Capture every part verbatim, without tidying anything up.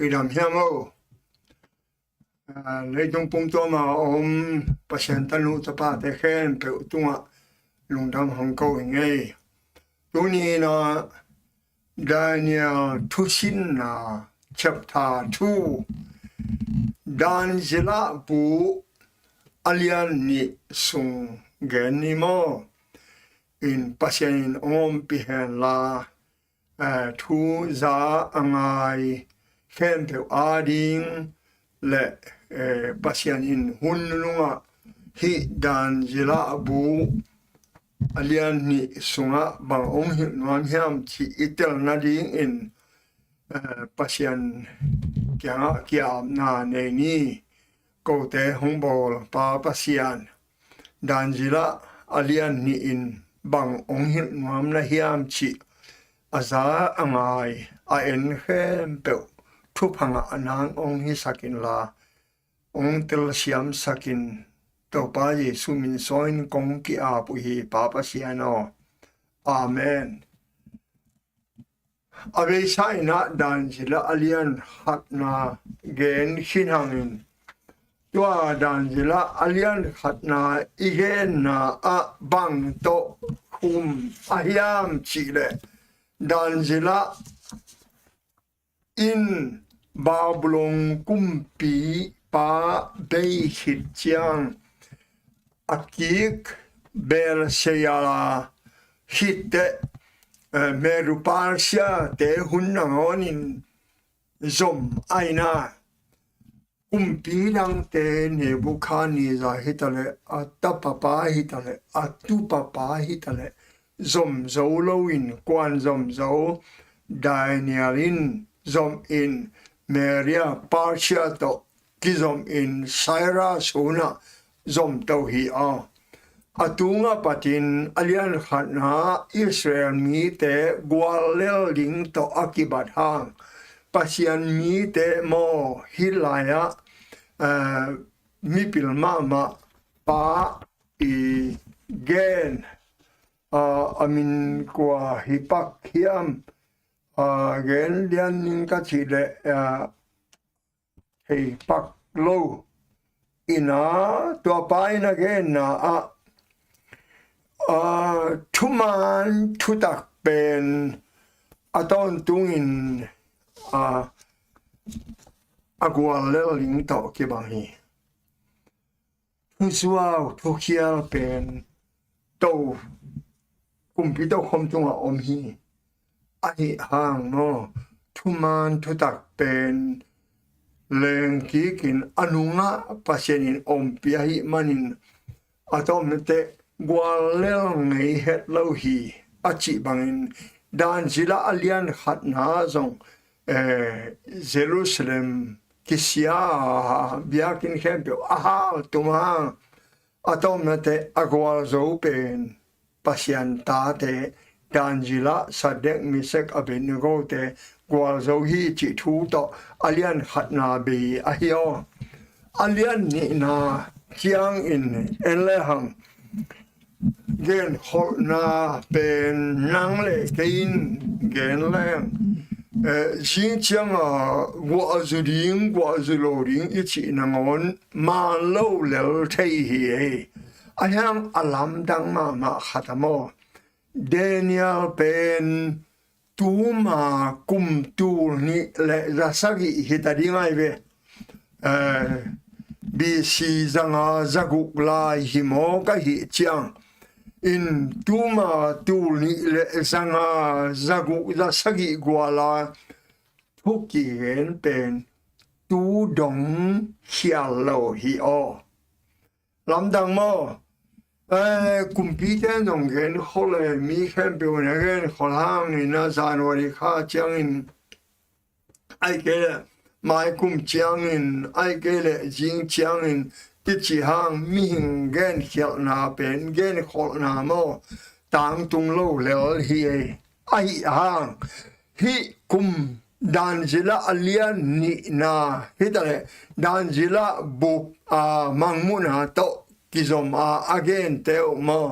I dam hiam o? Leitung pumtuam a om Pasian tanu tapate khempeuh tungah lungdam hong ko hi ing ei. Tuni in ah Daniel thusinna chapter two, Dan Zila bu a lian nih sung gen ni maw? In Pasian in hong ompih hen la, thu za a ngai khempeuh ading le Pasian in hun nunungah hih Dan Zila bu a lian nih sungah bang hong hilh nuam hiam cih i tel nadingin Pasian kiangah ki-apna nei ni. Kote hong bawl Pa Pasian, Dan Zila a lian nih in bang hong hilh nuam na hiam cih a za a ngai a en khempeuh thupha ngah nang hong hisak inla, hong telsiamsak in. Topa Jesu min sawnin kong ki-ap uh hi Pa Pasian aw. Amen. A beisa in ah Dan Zila a lian khatna gen khin hangin, tua Dan Zila a lian khatna i genna ah bang tawh khum a hiam cih leh, Dan Zila in Babylon kumpipa bei khit ciang a kik Belshazzar khit teh, Medo-Persia te hun nangawnin zom a hi na, kumpi dangte Nebuchadnezzar hi ta leh, a tapapa hi ta leh, a tupapa hi ta leh, zom zo loin kuan zom zo? Daniel in zom in, Media Persia tawh kizom in Cyrus hunah zomto hi aw. A tungah patin a lian khatna Israel mite guallel ding tawh a kibat hang, Pasian mite maw, hih lai-ah mipil mahmah pa i gen, a min kua hi pak hiam, gen lian ning ka cih leh thei pak lo. Ina, tua pa in a genna ah thuman thutak pen a tawntungin a guallel ding tawh kibang hi. Thusuau thukhial pen to, kumpi tokhom tungah om hi. Ahi hang maw, thuman thutak pen lengkikin a nungah Pasian in ompih ahih manin a tawmnate guallel ngei het lo hi, a cih bangin Dan Zila a lian khatna zong Jerusalem kisia a biakinn khempeuh a haltum hang a tawmnate a gualzo pen Pasian tate Dan Zila, Sadrak, Mesak, Abednego te gualzo hi cih thu tawh a lian khatna bei ahi aw. A lian nihna ciangin en lehang genkholhna pen nang le kei in gen leng, zing cianga guahzu ding guahzu lo ding i cih nangawn maan lo lel thei hi ei. Ahi hang a lamdang mahmah khat a maw, Daniel pen tuma kum tul nih le za sagih hi ta ding ai ve. B C zanga zaguk lai hi maw ka hih ciang in, tuma tul nih le zanga zaguk za sagih guala thu kigen pen tu dong khial lo hi aw. Lamdang maw? Kumpite in zong genkhol e, mi khempeuh in a genkhol hangin a January kha ciangin ai kei leh mai kum ciangin ai kei leh zing ciangin i cih hang mihing genkhialhna pen genkholhna maw tangtung lo lel hi ei. Ahi hang hih kum Dan Zila a lian nihna hi ta leh Dan Zila buk a mangmuhna tawh kizom a a gente uh maw,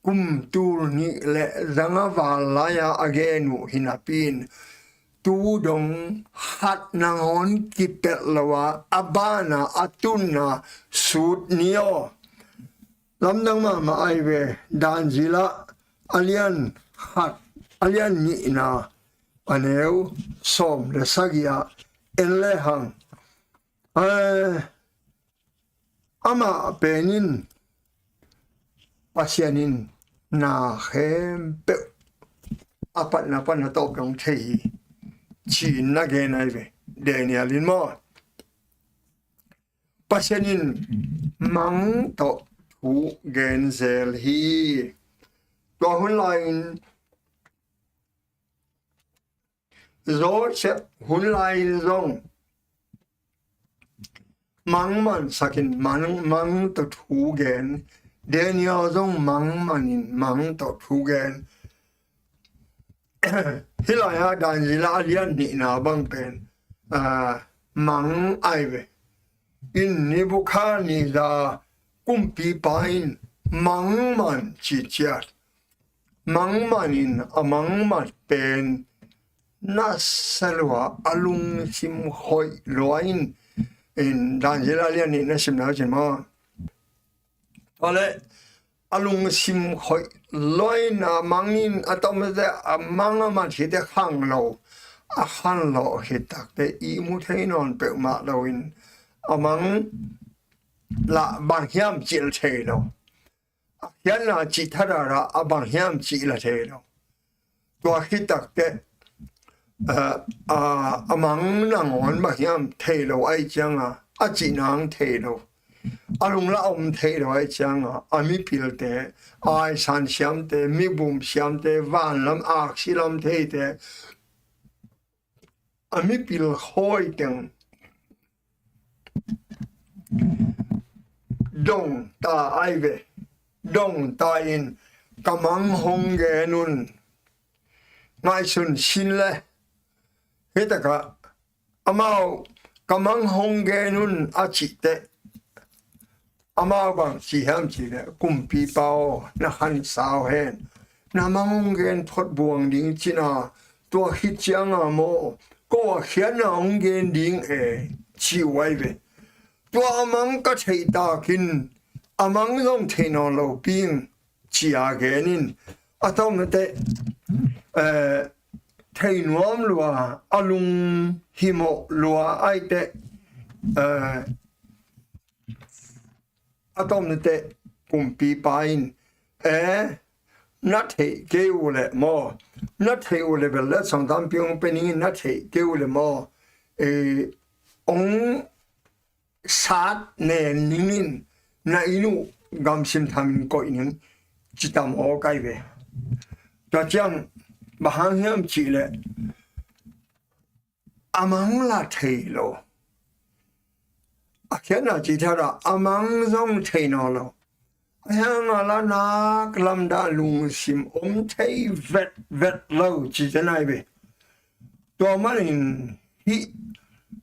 kum tul nih le zanga val lai-a a gen uh hi napi in, tu dong khat nangawn kipelh lo a, a banah a tunna sut ni aw. Lamdang mahmah ai ve. Dan zilah a lian khat, a lian nihna, a neu sawm le sagih ah en lehang, eh, amah pen in Pasian in na khempeuh a patna pan a tawp dong thei hi, ci-in na gen ai ve. Daniel in maw, Pasian in mang tawh thu gen zel hi. Tua hun lai-in Joseph hun lai-in zong mang mansakin mang, mang tawh thu gen. Daniel zong mang manin mang tawh thu gen. Hih lai-ah Dan zilah a lian nihna bang pen, ah, mang ai ve. In Nebuchadnezzar kumpipa in mang man ciciat. Mang man in a mang man pen na sa lua, a lungsim hoih lua in, in Dan zilah a lian nihna sim na cin maw. Tua leh a lungsim hoih lua in a mang in a tawmte a mang a man hi te khang lo, a khan lo hi takte i mu thei nawn peuhmah lo in a mang lah bang hiam cil thei lo. A khiatna cih thadah a bang hiam cih la thei lo. Tua khit takte, eh, a, a mang nangawn bang hiam thei lo ai cianga, a cih nang thei lo. A lungla om thei lo ai cianga, a mipilte, a aisan siamte, mibum siamte, vanlam aksi lam theite, a mipil khawi teng dong ta ai ve. Dong ta in ka mang hong gen un. Ngaihsun sin le. Hitakah amau ka mang hong gen un a cihteh amau bang ci hiam cihleh, kumpipa aw, na khansa uh hen. Na mang hong gen phot buang ding cina, tua khit cianga maw, ko a khiatna hong gen ding e, ci uh ai ve. Tua a mang ka theih takin a mang zong theih nawn lo ping, cia gen in. A tawmnate, eh, thei nuam lua, a lunghimawh lua aite, eh, a tawmnate kumpipa in, eh, na theih kei uh leh maw, na theih uh leh bel letsong tampi hong pe ning in, na theih kei uh leh maw, eh, hong sat nen ning in, na inn uh gamsim thamin koih ning, ci tam aw kai ve. Tua ciang bang hang hiam cihleh, a mang la thei lo. A khiatna cih thadah a mang zong thei nawn lo. A hianga la nak lamdah lungsim om thei vetvet lo ci te nai ve. Tua manin hih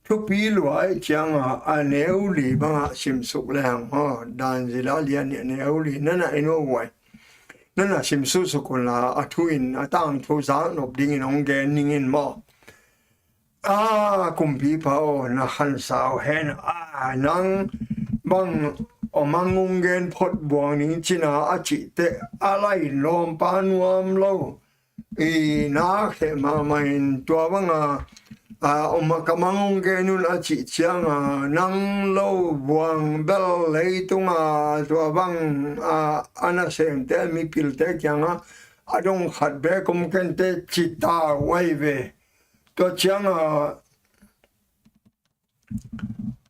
thupi lua ai cianga a neu li bangah simsuk lehang maw, Dan zilah lian nih a neu li nana en uh ai. Nana simsuksuk unla a thu in a tangthu zaknop dingin hong gen ning in maw. A kumpipa aw, na khansa uh hen. A nang bang a mang hong gen phot buang ning cina a cihteh a lai lawmpa nuam lo. I na kheh mahmah in tua banga, a, om a ka mang hong gen un a cih cianga nang lo buang bel leitunga tua bang, a, a nasemte mipilte kianga a dong khat bek om kente ci ta uh ai ve. Tua cianga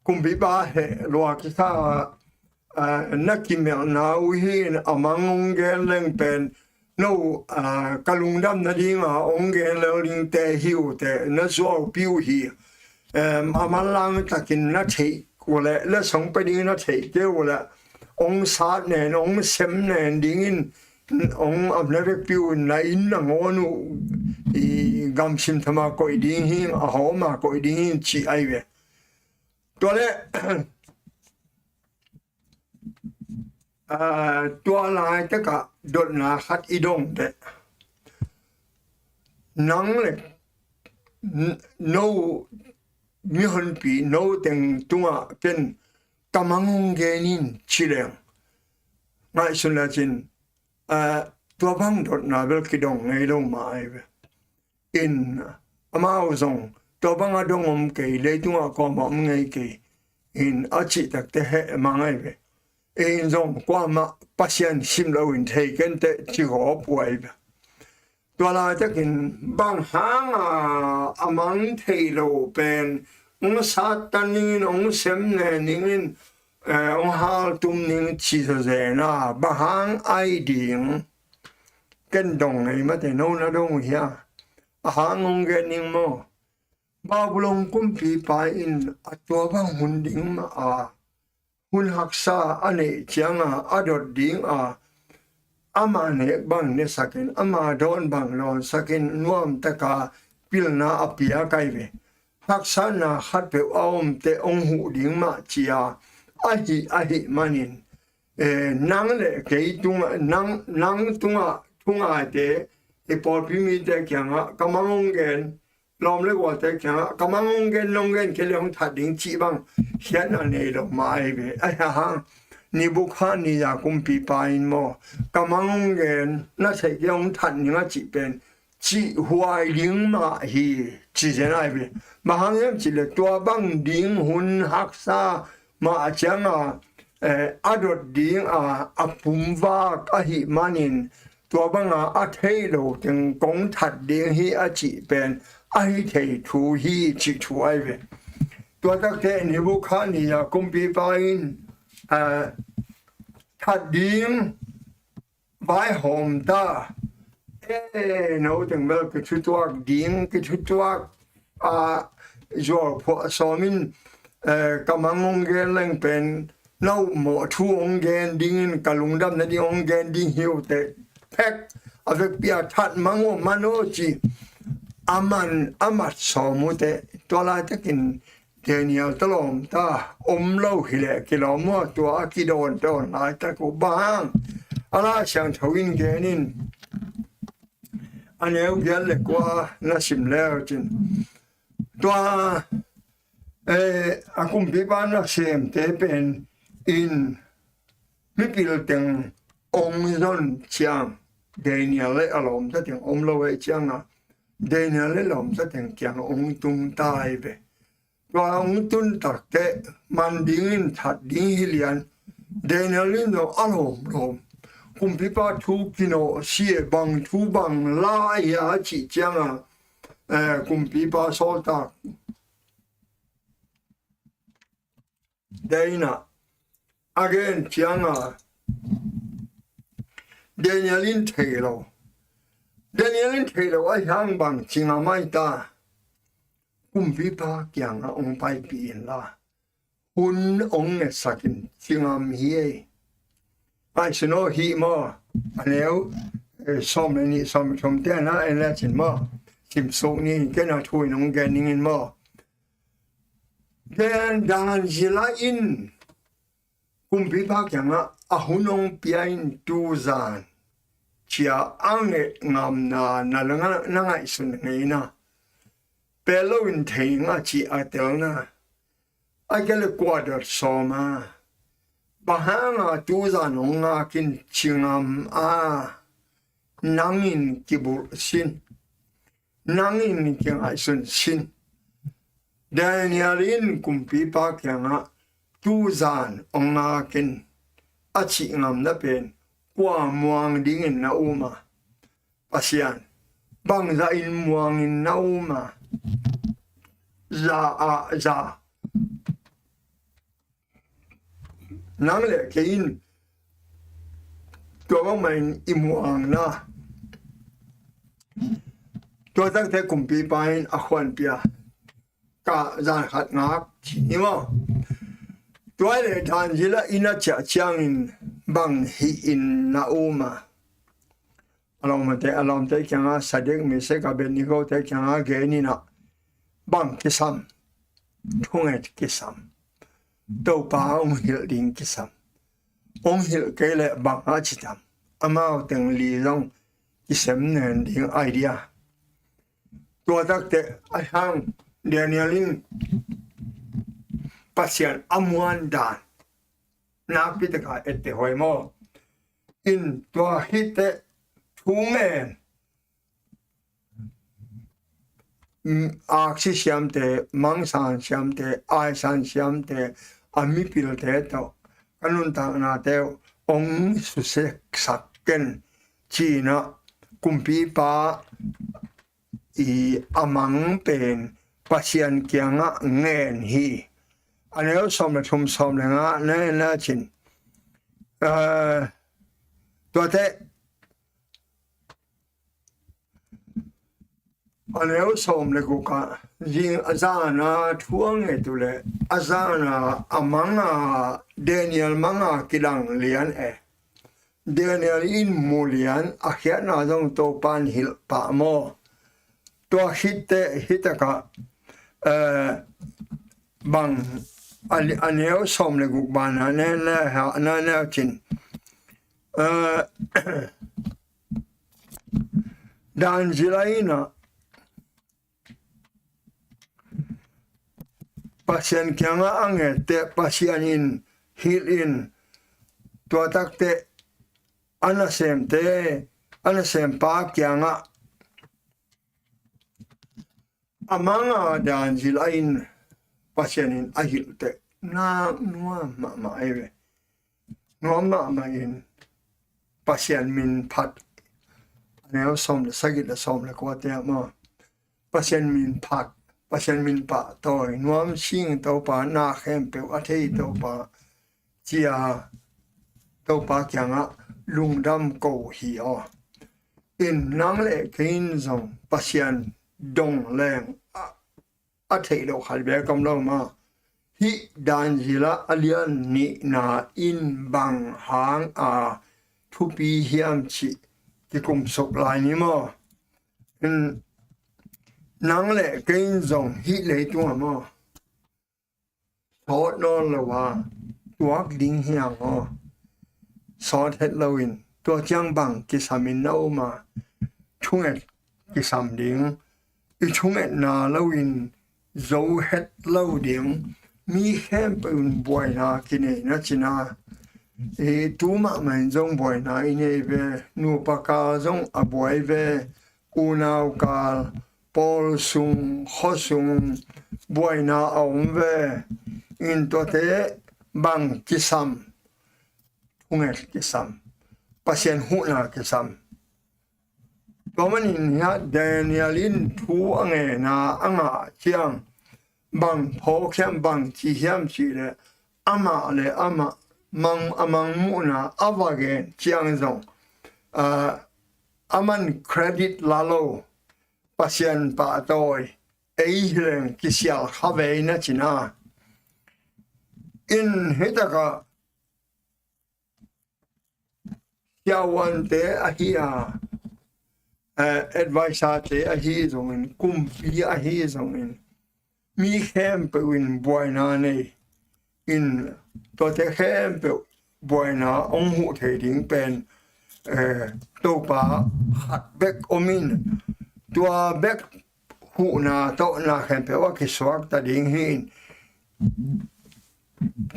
kumpipa heh lua kisa, a, na kimelhna uh hi in a mang hong gen leng pen no, a, ka lungdam nadinga hong gen lel dingte hi uh teh na zuaupi uh hi. Em, a manlang takin na theih uh leh, letsong pe ding na theih kei uh leh hong sat nen, hong sem nen dingin, hong amna vekpi uh, na inn nangawn uh i gamsim thama koih ding hi, a hawma koih ding hi ci ai ve. Tua leh, a, tua laitakah dotna khat i dong teh. Nang le no mihonpi no teng tungah ken ka mang hong gen in ci leng, ngaihsun le cin, tua bang dotna bel kidong ngei lo mah ahi ve. In amau zong tua bang a dong om kei, leitungah kuamah om ngei kei in a cih takte heh mang ahi ve. In zong kuamah Pasian sim loin thei kenteh ci gawp uh ahi ve. Tua laitakin bang hanga a mang thei lo pen hong sattan dingin, hong semnen dingin, hong haltum ding ci zawzen a, bang hang ahi ding? Ken dong ngei mate, no na dong uh hia? A hang hong gen ding maw? Babylon kumpipa in a tua bang hun ding mah a, hun haksa a neih cianga a dot dinga, ama nek bang nesakin, ama dawn bang dawnsakin, nuamtaka pilna a piak ahi ve. Haksatna khatpeuh a omte hong huh ding mah cia ahih ahih manin, nang le kei tunga, nang, nang tunga thungaite, i pawlpi mite kiangah ka mang hong gen, lawm le gualte kiangah ka mang hong gen, nong gen kei le hong that ding cih bang khiatna nei lo mah ahi ve. Ahi hang Nebukhadnezzar kumpipa in maw, ka mang hong gen, na theih kei hong that ning a cih pen cih huai ding mah hi ci zen ahi ve. Bang hang hiam cih le tua bang ding hun haksa mah cianga a dot dinga a pumvak ahih manin, tua banga a thei lo teng kong that ding hi a cih pen ahi thei thu hi cih thu ahi ve. Tua takte Nebukhadnezzar kumpipa in that ding vaihawm ta. E, no teng bel kithutuak ding, kithutuak a zual phuah sawmin, ka mang hong gen leng pen no mawh thu hong gen dingin, ka lungdam nading hong gen ding hi uh teh, phek a vekpi a that mang uh man uh ci a man a mat sawm uh teh, tua laitakin Daniel ta lawm ta om lo hileh kilawm uh a, tua a kidawn dawn laitak uh bang a Lai Siangtho in gen in, a neu giat le kua na sim leu cin, tua a kumpipa nasemte pen in mipil teng ong zon ciang, Daniel le a lawmta teng om lo ei cianga, Daniel le lawmta teng kiang ong tung ta ahi ve. Tua ong tun takteh man dingin that ding hi lian. Daniel in zong a lawmlawm, kumpipa thu kinawh si e, bang thu bang la ahi a cih cianga kumpipa sawltak Daniel a gen cianga Daniel in thei lo. Daniel in thei lo ahi hang bang ci ngam ahi ta? Kumpipa kiangah hong paipih inla hun hong ngetsak in ci ngam hi ei. Ngaihsun aw, hih maw, a neu sawm le nih, sawm le thum te na en le cin maw, simsuk ni, ken a thu in hong gen ning in maw. Gen dan zila in kumpipa kiangah a hun hong pia in tuzan cia a nget ngamna na ngaihsun ngei na. Pel lo in thei nga ci a telna a kia le kua dot sawma. Bang hanga tuzan hong ngak in ci ngam a, nangin kibulh sin, nangin kingaihsun sin. Daniel in kumpipa kiangah tuzan hong ngak in a cih ngamna pen kua muang dingin na um a? Pasian, bangzah in muangin na um a? Za ah za. Nang le kei in tua bangmah in i muangna. Tua takte kumpipa in a khuanpia ka zan khat ngak ci ni maw. Tua le dan zila in a ciah ciangin bang hi in na um a? A lawmte, a lawmte kiangah Sadek, Mesak, Abednego te kiangah gen in a, bang kisam? Thunget kisam. Topa hong hilh ding kisam. Hong hilh kei leh bang a ci tam? Amau teng li zong kisem nen ding idea. Tua takte a hang Daniel in Pasian a muan dan nakpi taka ette huai maw? In tua hite thu ngen, mm, aksi siamte, mangsan siamte, aisan siamte, a mipilte tawh ka nuntaknate uh hong suseksak ken, ci-in ah kumpipa i a mang pen Pasian kiangah ngen hi. A neu sawm le thum, sawm le nga na en le cin, eh, tuate a neu sawm le guk ah zing a zana thu a nget uh leh a zana a manga, Daniel manga kidang lian e. Daniel in mu lian, a khiatna zong Topa in hilh pah maw? Tua khitte, hih takah, eh, bang a, a neu sawm le guk bana ne, ne, ha, ne, ne cin. Eh, dan zila ina Pasian kiangah a ngette, Pasian in hilh in, tua takte a nasemte, a nasempa kiangah a manga dan zila in Pasian in a hilhte nak nuam mahmah ei ve. Nuam mahmah in Pasian min phat. A neu sawm le sagih le sawm le kuate ah maw? Pasian min phat, Pasian min pahtawi, nuam sing Topa, na khempeuh a thei Topa, ci-a Topa kiangah lungdam ko hi aw. In nang le kei in zong Pasian dong leng a, a theih loh khat bek om lo maw? Hih dan zila a lian nihna in bang hanga thupi hiam cih kikumsuk lai ni maw? Nang le kei in zong hih leitungah maw, sawt nawn lo a tuak ding hi hang aw. Sawt het loin tua ciang bang kisam in na um a, thunget kisam ding. I thungetna loin zo het lo ding. Mi khempeuh in buaina kinei na cin a, i tu mahmah in zong buaina i nei ve. Nupa kal zong a buai ve. Unau kal, pawl sung, khua sung buaina a om ve. In tuate bang kisam? Thunget kisam, Pasian huhna kisam. Tua manin hiah Daniel in thu a ngena a ngah ciang bang phawk hiam, bang ci hiam cih leh amah le amah mang, a mangmuhna a va gen ciang zong, ah, a man credit la lo, Pasian pahtawi, ei hi leng kisial kha vei na cin a. In hih takah siavuante ahi a, eh, advisor-te ahi zongin, kumpi ahi zongin, mi khempeuh in buaina nei in, tuate khempeuh buaina hong huh thei ding pen, eh, Topa khat bek om in, tua bek huhna tawh na khempeuh a kisuakta ding hi in,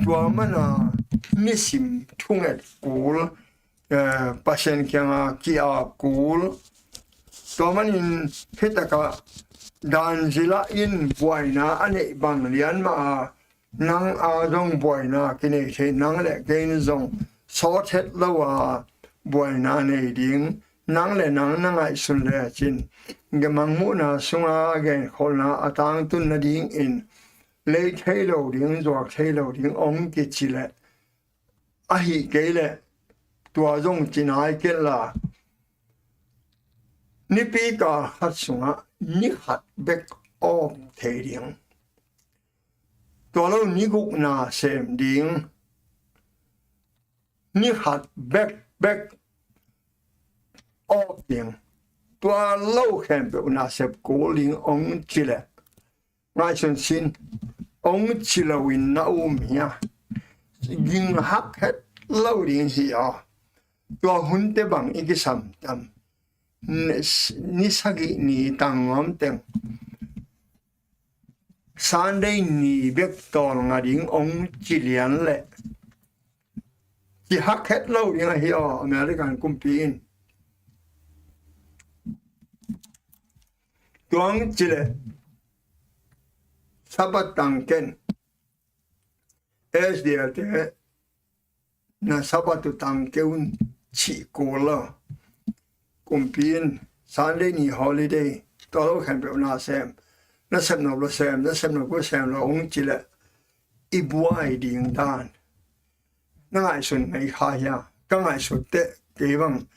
tua mana nisim thunget kul, eh, Pasian kianga ki-ap kul. Tua manin hih takah dan zila in buaina a neih bang lian mah a, nang a zong buaina kinei thei, nang le kei in zong sawt het lo a buaina nei ding, nang le nang na ngaihsun lecin, mangmuhna sunga genkholhna a tangtun nadingin lei thei lo ding, zuak thei lo ding hong kici leh, ahih kei leh tua zong ci nai kei la, nipi kal khat sungah ni khat bek awk thei ding. Tua lo ni gukna sem ding, ni khat bekbek awk ding. Tua lo khempeuh nasep kul ding hong ci leh, ngaihsun sin, hong ci loin na um hi a, ging hak het lo ding hi a. Tua hunte bang i kisam tam? ni sagih ni tang nuam teng Sunday ni bek tawlnga ding hong ci lian leh ci hak het lo ding ahi aw, American kumpi in. Tuang ci leh Sabbath tang ken, S D A te na Sabbath uh tang kei un cih kul lo. Kumpi in Sunday ni holiday, tua lo khempeuh na sem, na sem nop lo sem, na sem nop lo sem lo hong ci leh i buai ding dan. Na ngaihsun mai kha hia? Ka ngaihsut teh kei bang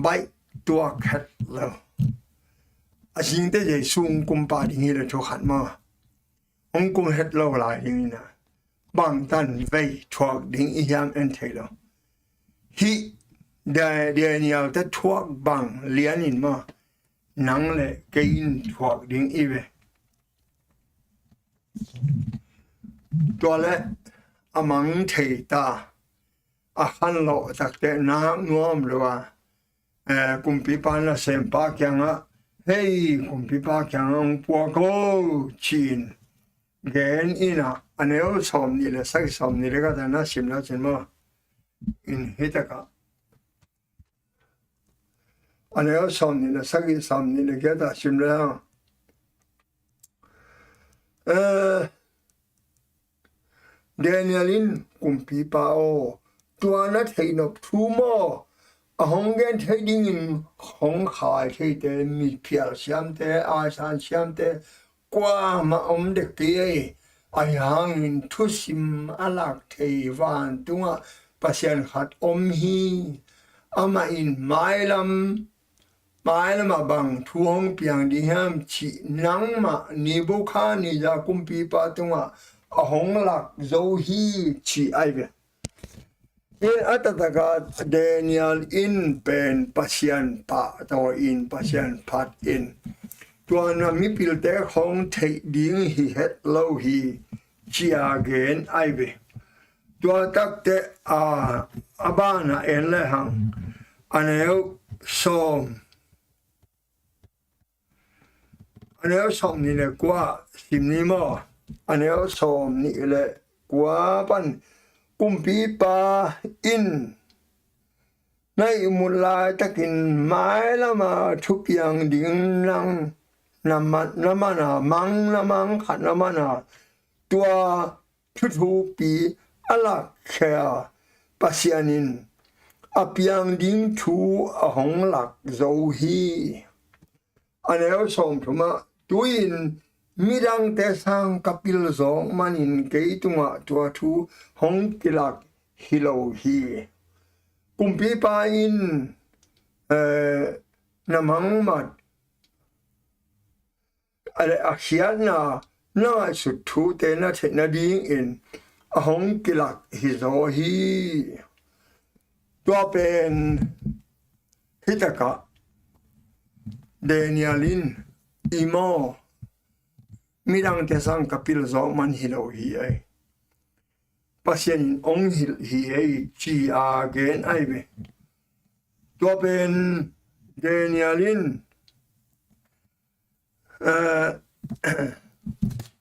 baih tuak het lo. A zingte Jesu hong kumpa ding hi leh thu khat maw? Hong kum het lo lai ding ina, bang tan vei thuak ding i hiam en thei lo. Hih Da-, Daniel te thuak bang lian in maw, nang le kei in thuak ding i ve. Tua le a mang thei ta, a khan lo takte nak nuam lo a, eh, kumpipa nasempa kiangah, "Hei, kumpipa kiangah hong puak o," ci-in gen ina, a neu sawm nih le sagih, sawm nih le khat a na sim le cin maw? In hitakah a neu sawm nih le sagih, sawm nih le khat a sim le hang. Eh, Daniel in, "Kumpipa aw, tua na theihnop thu maw, a hong gen thei dingin hong khai theite, miphial siamte, aisan siamte, kuamah om dek kei ei. Ahi hangin thusim a lak thei vantungah Pasian khat om hi. Amah in mailam mailamah bang thu hong piang ding hiam cih nangmah Nebuchadnezzar kumpipa tungah a hong lak zo hi," ci ai ve. In a taktakah Daniel in pen Pasian pahtawi in, Pasian phat in, tua na mipilte hong theih ding hi het lo hi, ci-a gen ai ve. Tua takte a, a banah en lehang, a neu sawm, a neu sawm nih le kua sim ni maw? A neu sawm nih le kua pan, kumpipa in na ihmut laitakin mailama thupiang ding nang na man, na mana mang, na mang khat na mana, tua thuthupi a lakkhia Pasian in a piang ding thu a hong lak zo hi. A neu sawm thumah, tu-in midangte sang ka pil zawk manin kei tungah tua thu hong kilak hi lo hi. Kumpipa in, eh, na mangmat a le a khiatna, na ngaihsut thute na theih nadingin a hong kilak hi zaw hi. Tua pen hitakah Daniel in, "I maw, midangte sang ka pil zawk man hi lo hi ei. Pasian in hong hilh hi ei," ci-a gen ai ve. Tua pen Daniel in, eh,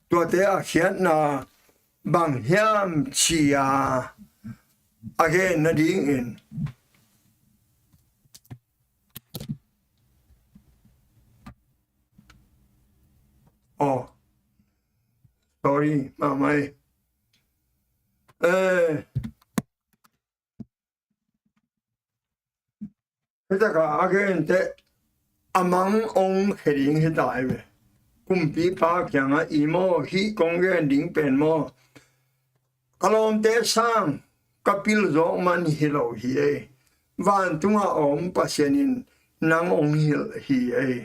tuate a khiatna bang hiam ci-a a gen nadingin, oh, sorry, mahmah ei. Eh, hitakah a gen teh a mang hong khia ding hi ta ei ve. Kumpipa kiangah, "I maw, hih kong gen ding pen maw, ka lawmte sang ka pil zawk man hi lo hi ei. Vantungah a om Pasian in nang hong hilh hi ei.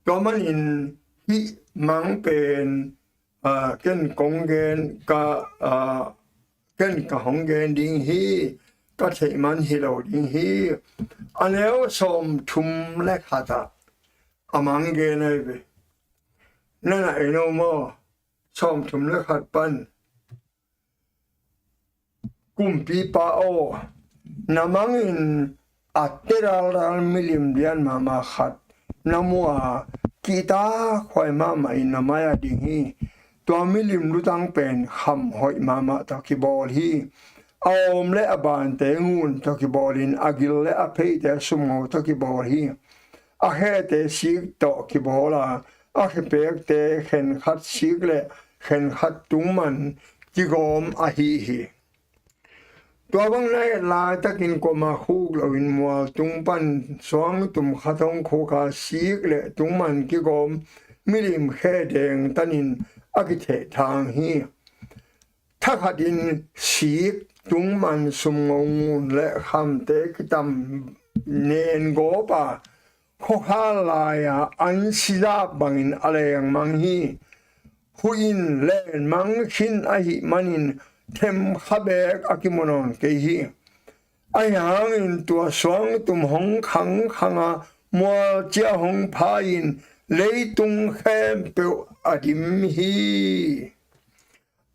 Tua manin hih mang pen, ah, ken kong gen ka, ah, ken ka hong gen ding hi, ka theih man hi lo ding hi." A neu sawm thum le khatah a mang gen ai ve. Na na en o maw? Sawm thum le khat pan, "Kumpipa aw, na mangin a te daldal milim lian mahmah khat na mu a, kihtakhuai mahmah in na mai-ah ding hi. Tua milim lutang pen kham hoih mahmah tawh kibawl hi. A awm le a bante ngun tawh kibawlin, a gil le a pheite sumngo tawh kibawl hi. A khete sik tawh kibawl a, a khepekte khenkhat sik le khenkhat tungman kigawm ahi hi. Tua bang na et laitakin kuamah khuk loin mual tung pan suangtum khat hong khuk a, sik le tungman kigawm milim khe dengtanin a kithehthang hi. Thakhatin sik, tungman, sumngo, ngun le khamte kitam nen gawp a, khuakhal lai-a an sizap bangin a lengmang hi. Huih in lenmang khin ahih manin themkha beek a kimu nawn kei hi. Ahi hangin tua suangtum hong khangkhang a, mual cia hong pha-in leitung khempeuh a dim hi.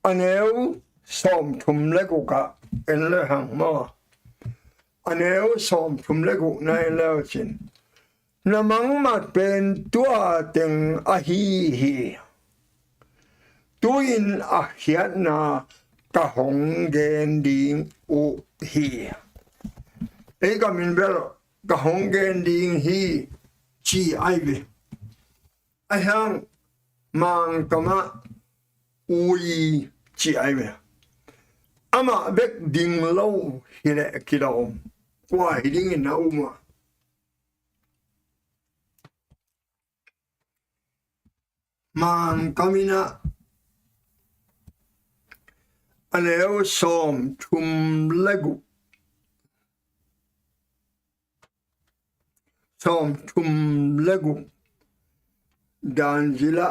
A neu sawmthum le guk ah en le hang maw. A neu sawmthum le guk na en le uh cin, na mangmat pen tua teng ahi hi. Tu-in a khiatna ka hong gen ding uh hi. Ei kam in bel ka hong gen ding hi, ci ai ve. Ahi hang Mangkam ah ui ci ai ve. Amah bek ding lo hileh kilawm, kua hi dingin na um a? Mangkam in ah a neu sawmthum le guk, sawmthum le guk dan zila.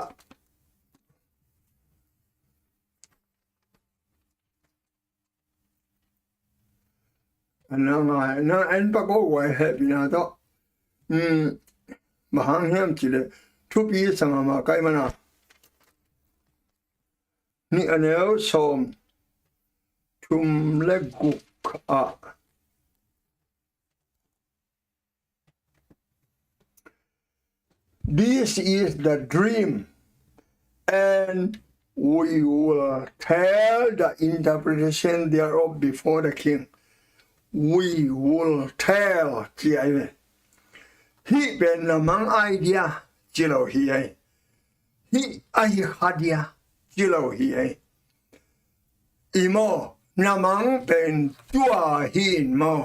A na ngai na en pak o, guai hehpihna tawh. Bang hang hiam cih leh thupi sa mahmah ka hih manin, nih a neu sawmthum le guk ah, "This is the dream, and we will tell the interpretation thereof before the king." We will tell, ci ai ve. Hih pen na mang ai dia, ci lo hi ai. Hih ahi kha dia, ci lo hi ai. I maw, na mang pen tua hi in maw,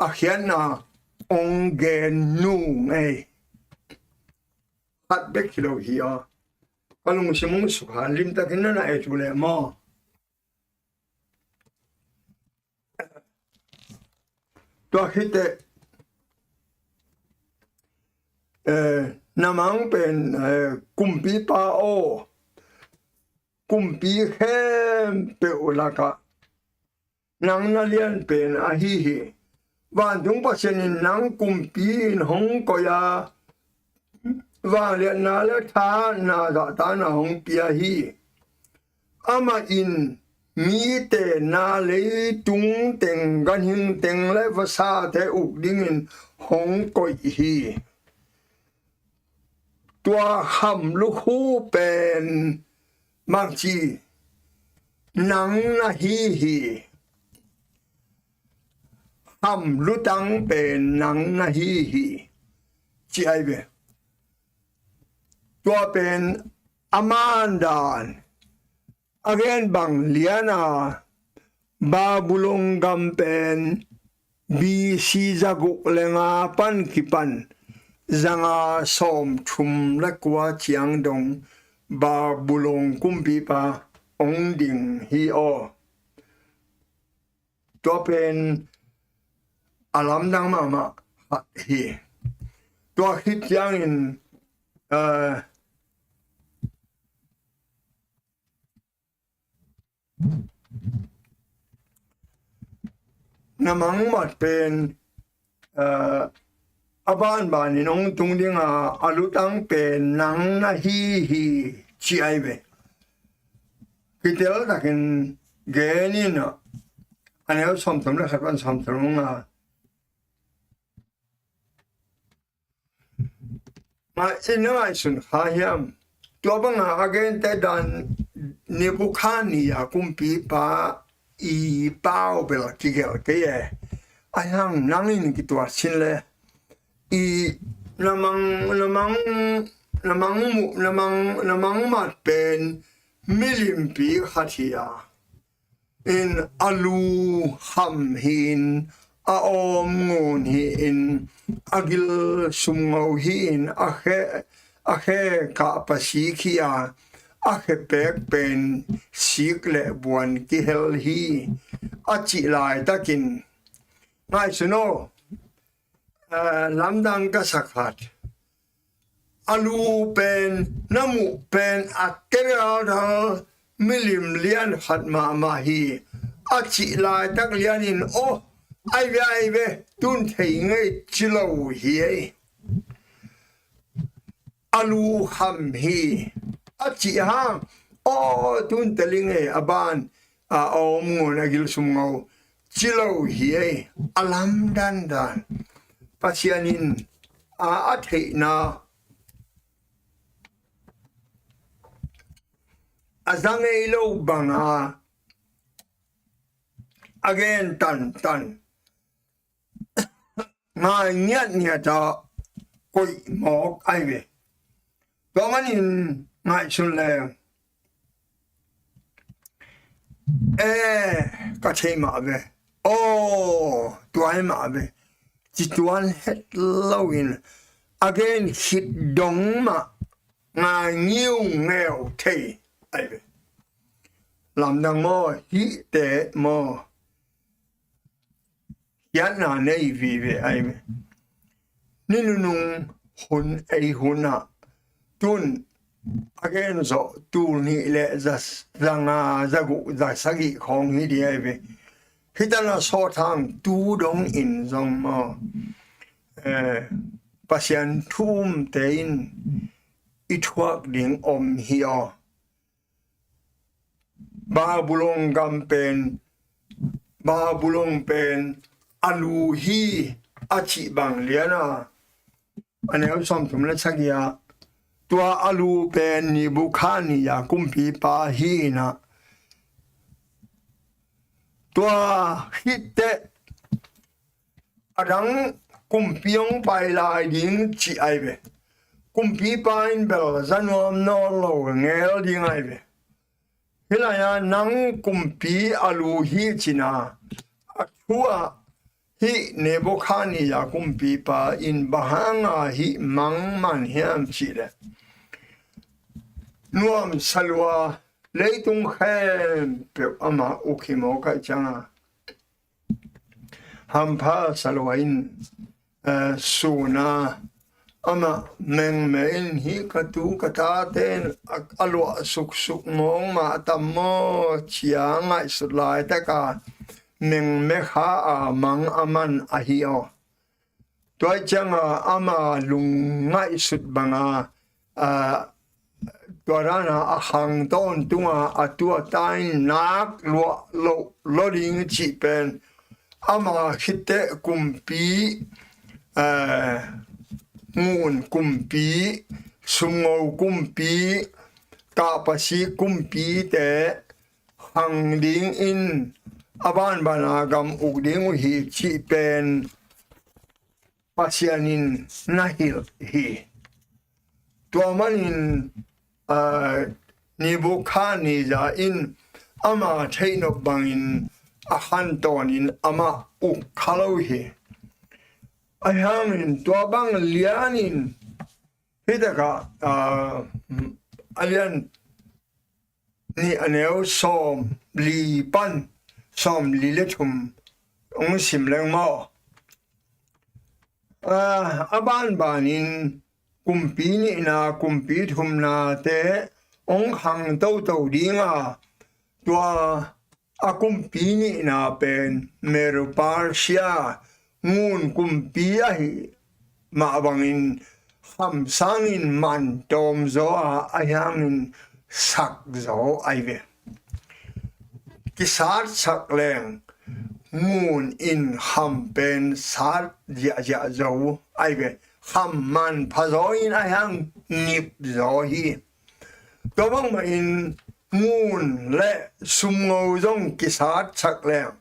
a khiatna ong gen nung ei. Khat bek hi lo hi aw. Ka lungsim ong sukha, limtakin na na et uh leh maw. Tua khit teh, eh, na mang pen, eh, kumpipa aw, kumpi khempeuh lakah nang na lian pen ahi hi. Vantung Pasian in nang kumpi in hong koih a, vangliatna le thahatna zahtakna hong pia hi. Amah in mite na, leitung teng, ganhing teng le vasate uk dingin hong koih hi. Tua kham lukhu pen bangci, nang na hi hi. Kham lutang pen nang na hi hi, ci ai ve. Tua pen a mandan a gen bang lian a, Babylon gam pen B C zaguk le nga pan kipan zanga sawmthum le kua ciang dong Babylon kumpipa ong ding hi aw. Tua pen a lamdang mahmah khat hi. Tua khit ciangin, eh, na mangmat pen, eh, a banbanin ong tung ding a, a lutang pen nang na hi hi, ci ai ve. Kiteltakin gen in a, a neu sawmthum le khat pan sawmthum le nga. Ngai, i na ngaihsun kha hiam? Tua banga a gente dan Nebukhadnezzar kumpipa i pau bel kigelh kei e. Ahi hang nangin kituat sin le i na mang, na mang, na mang mu, na mang, na mang mat pen milimpi khat hi a, in a lu kham hi-in, a awm ngun hi-in, a gil sumngo hi-in, a khe, a khe kahpa sik hi a, a khe pek pen sik le buan kihel hi, a cih laitakin ngaihsun aw. Eh, lamdang ka sak khat. A lu pen, na muh pen a keraldal milim lian khat mahmah hi. A cih laitak lianin, aw, ai ve, ai ve, tun thei ngei ci lo hi ei. A lu kham hi. A cih hang, aw, tun teli ngei a ban, a awm ngun a gil sumngo ci lo hi ei. A lamdang dan Pasian in a, a theihna a za ngei lo banga a gen tantan ngai ngiatngiat a koih mawk ai ve. Tua manin ngaihsun le, e, ka thei mah ve, aw, tua hi mah ve, ci tuan het loin a gen khit dong mah ngai ngiungeu thei ai ve. Lamdang maw, hihte maw? Hiatna nei vive ai ve. Ni nunung hun ei hunah tun a gen zawh tul nih le za, za nga, za guk, za sagih khawng hi ding ai ve. Hih tan a sawt hang tu dongin zong maw, eh, Pasian thu umte in i thuak ding om hi aw. Babulon gam pen, Babulon pen a lu hi a cih bang lian a, a neu sawmthum le sagih ah, tua a lu pen Nebukhadnezzar kumpipa hi in ah, tua khit teh a dang kumpi hong pai lai ding cih ai ve. Kumpipa in bel za nuam nawn lo ngel ding ai ve. Hih lai-ah nang kumpi a lu hi cin a, a thu ah hih Nebukhadnezzar kumpipa in bang hanga hih mang man hiam cih leh, nuamsa lua leitung khempeuh amah uk hi mawk ahih cianga, hampha sa lua in, eh, sun a, amah mengme in, hih ka tu ka tate in a, a luah suksuk mawk mah tam maw ci-a ngaihsut laitaka mengme kha a mang a man ahi aw. Tua cianga ama lungngaihsut banga, a, tua dana a khang tawntunga a tu a ta in nak luah loh lo ding cih pen, ama khitteh kumpi, eh, ngun kumpi, sumngo kumpi, kahpasi kumpite khang dingin a banbana gam uk ding uh hi cih pen Pasian in na hilh hi. Tua manin, ah, Nebukhadnezzar in ama theihnop bangin a khantawnin amah uk kha lo hi. Ahi hangin tua bang lianin hih takah, ah, a lian nih a neu sawmli pan sawmli le thum hong sim leng maw? Ah, a banbanin kumpi nihna, kumpi thumnate hong khang toto dinga, tua a kumpi nihna pen Medo-Persia ngun kumpi ahi mah bangin kham sangin man tawm zaw a, ahi hangin sak zaw ahi ve. Kisatsak leng ngun in kham pen sat ziahziah zo ahi ve. kham manpha zaw in a hiang nip zaw hi. Tua bangmah in ngun le sumngo zong kisatsak leng,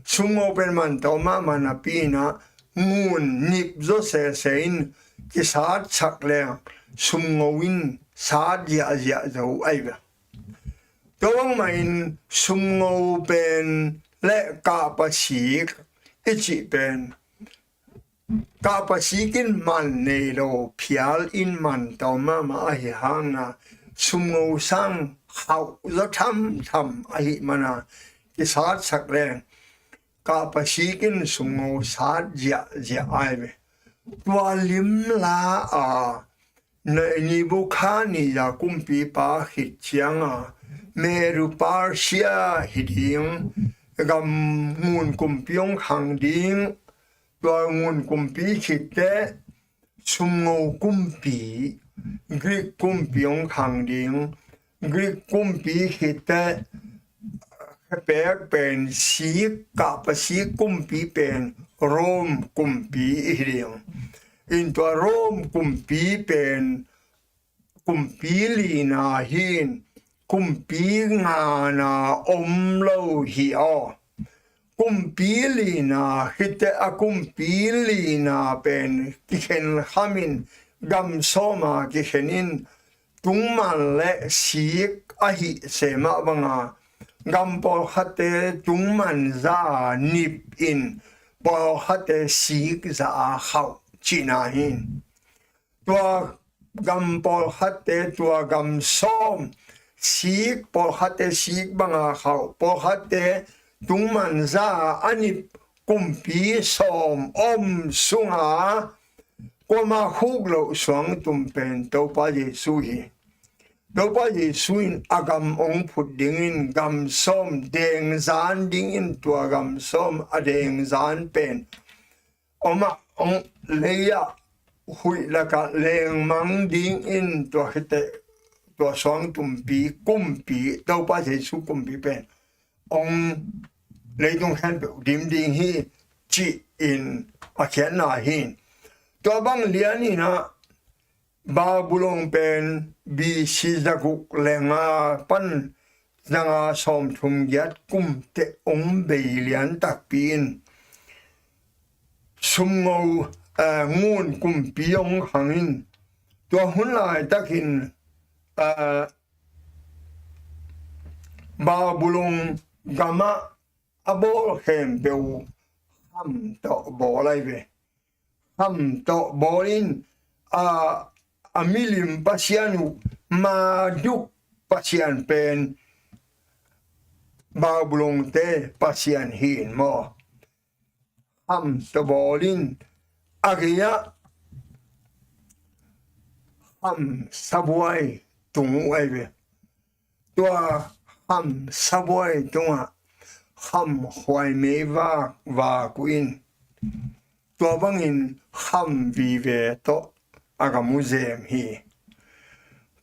sumngo pen man tawh mahmah napi in ah ngun nip zaw sese in kisatsak leng sumngo in sat ziahziah zo ahi ve. Tua bangmah in sumngo pen le kahpasik i cih pen, kahpasik in man nei lo, phial in man tawh mahmah ahi hangin ah sumngo sang khauh zaw thamtham ahih manin ah kisatsak leng kahpasik in sumngo sat ziahziah ahi ve. Tua lim la a, Nebukhadnezzar kumpipa khit ciangin Medo Persia hi ding, gam ngun kumpi hong khang ding. Tua ngun kumpi khit teh sumngo kumpi, Greek kumpi hong khang ding. Greek kumpi khit teh khepek pen sik, kahpasik kumpi pen Rome kumpi hi ding. In tua Rome kumpi pen kumpi lina hi in, kumpi ngana om lo hi aw. Kumpi lina khit teh a kumpi lina pen kikhen kham in, gam sawma kikhen in, tungman le sik ahih semah banga gam pawlkhatte tungman za a nip in, pawlkhatte sik za a khauh cihna hi. Tua gam pawlkhatte, tua gam sawm sik, pawlkhatte sik banga khauh, pawlkhatte tungman za a nip kumpi sawm om sunga kuama khuk loh suangtum pen Topa Jesu hi. Topa Jesu in a gam hong phut dingin gam sawm dengzan dingin, tua gam sawm a dengzan pen om ah hong, lei ah huih lakah lengmang dingin tua khit teh tua suangtumpi kumpi, Topa Jesu kumpi pen hong leitung khempeuh dim ding hi, ci-in a khiatna hi. Tua bang lian in ah Babylon pen B C zaguk le nga pan zanga sawmthum giat kum teh hong bei lian takpi in sumngo, eh, ngun kumpi hong khang in, tua hun laitakin, eh, Babylon gamah a bawl khempeuh kham tawh bawl ahi ve. Kham tawh bawl in, a, a milim pasian uh, Marduk pasian pen Babylonte pasian hi in maw. Kham tawh bawl in, a gei-ah kham sabuai tung uh ahi ve. Tua kham sabuai tungah kham khuaimei vak vak uh in, tua bangin kham vive tawh a gam uh zem hi.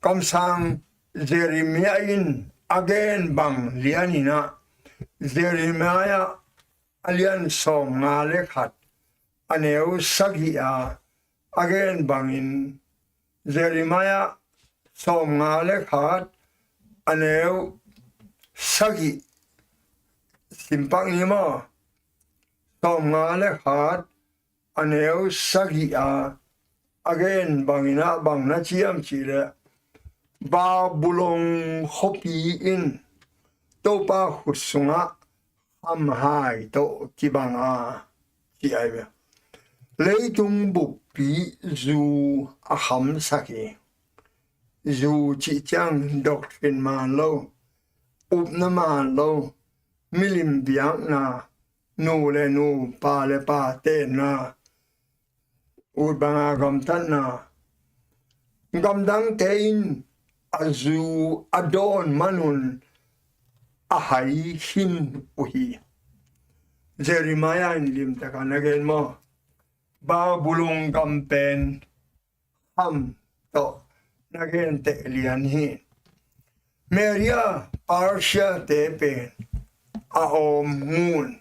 Kamsang Jeremiah in a gen bang lian in ah, Jeremiah a lian sawmnga le khat, a neu sagih a, a gen bangin, Jeremiah sawmnga le khat, a neu sagih, simpak ni maw, sawmnga le khat, a neu sagih a, a gen bangin ah bang na ci hiam cih leh, Babylon khuapi in Topa khut sungah khamhai tawh kibang a, ci ahi ve. Leitung buppi zu a khamsak hi. Zu cih ciang doctrine man lo, upna man lo, milim biakna, nu le nu, pa le pa tenna, ut banga gamtatna, gamdangte in a zu a dawn manun a hai khin uh hi. Jeremiah in limtakin a gen maw, Babylon gam pen kham tawh na gen teh lian hi. Media Persia te pen a awm ngun.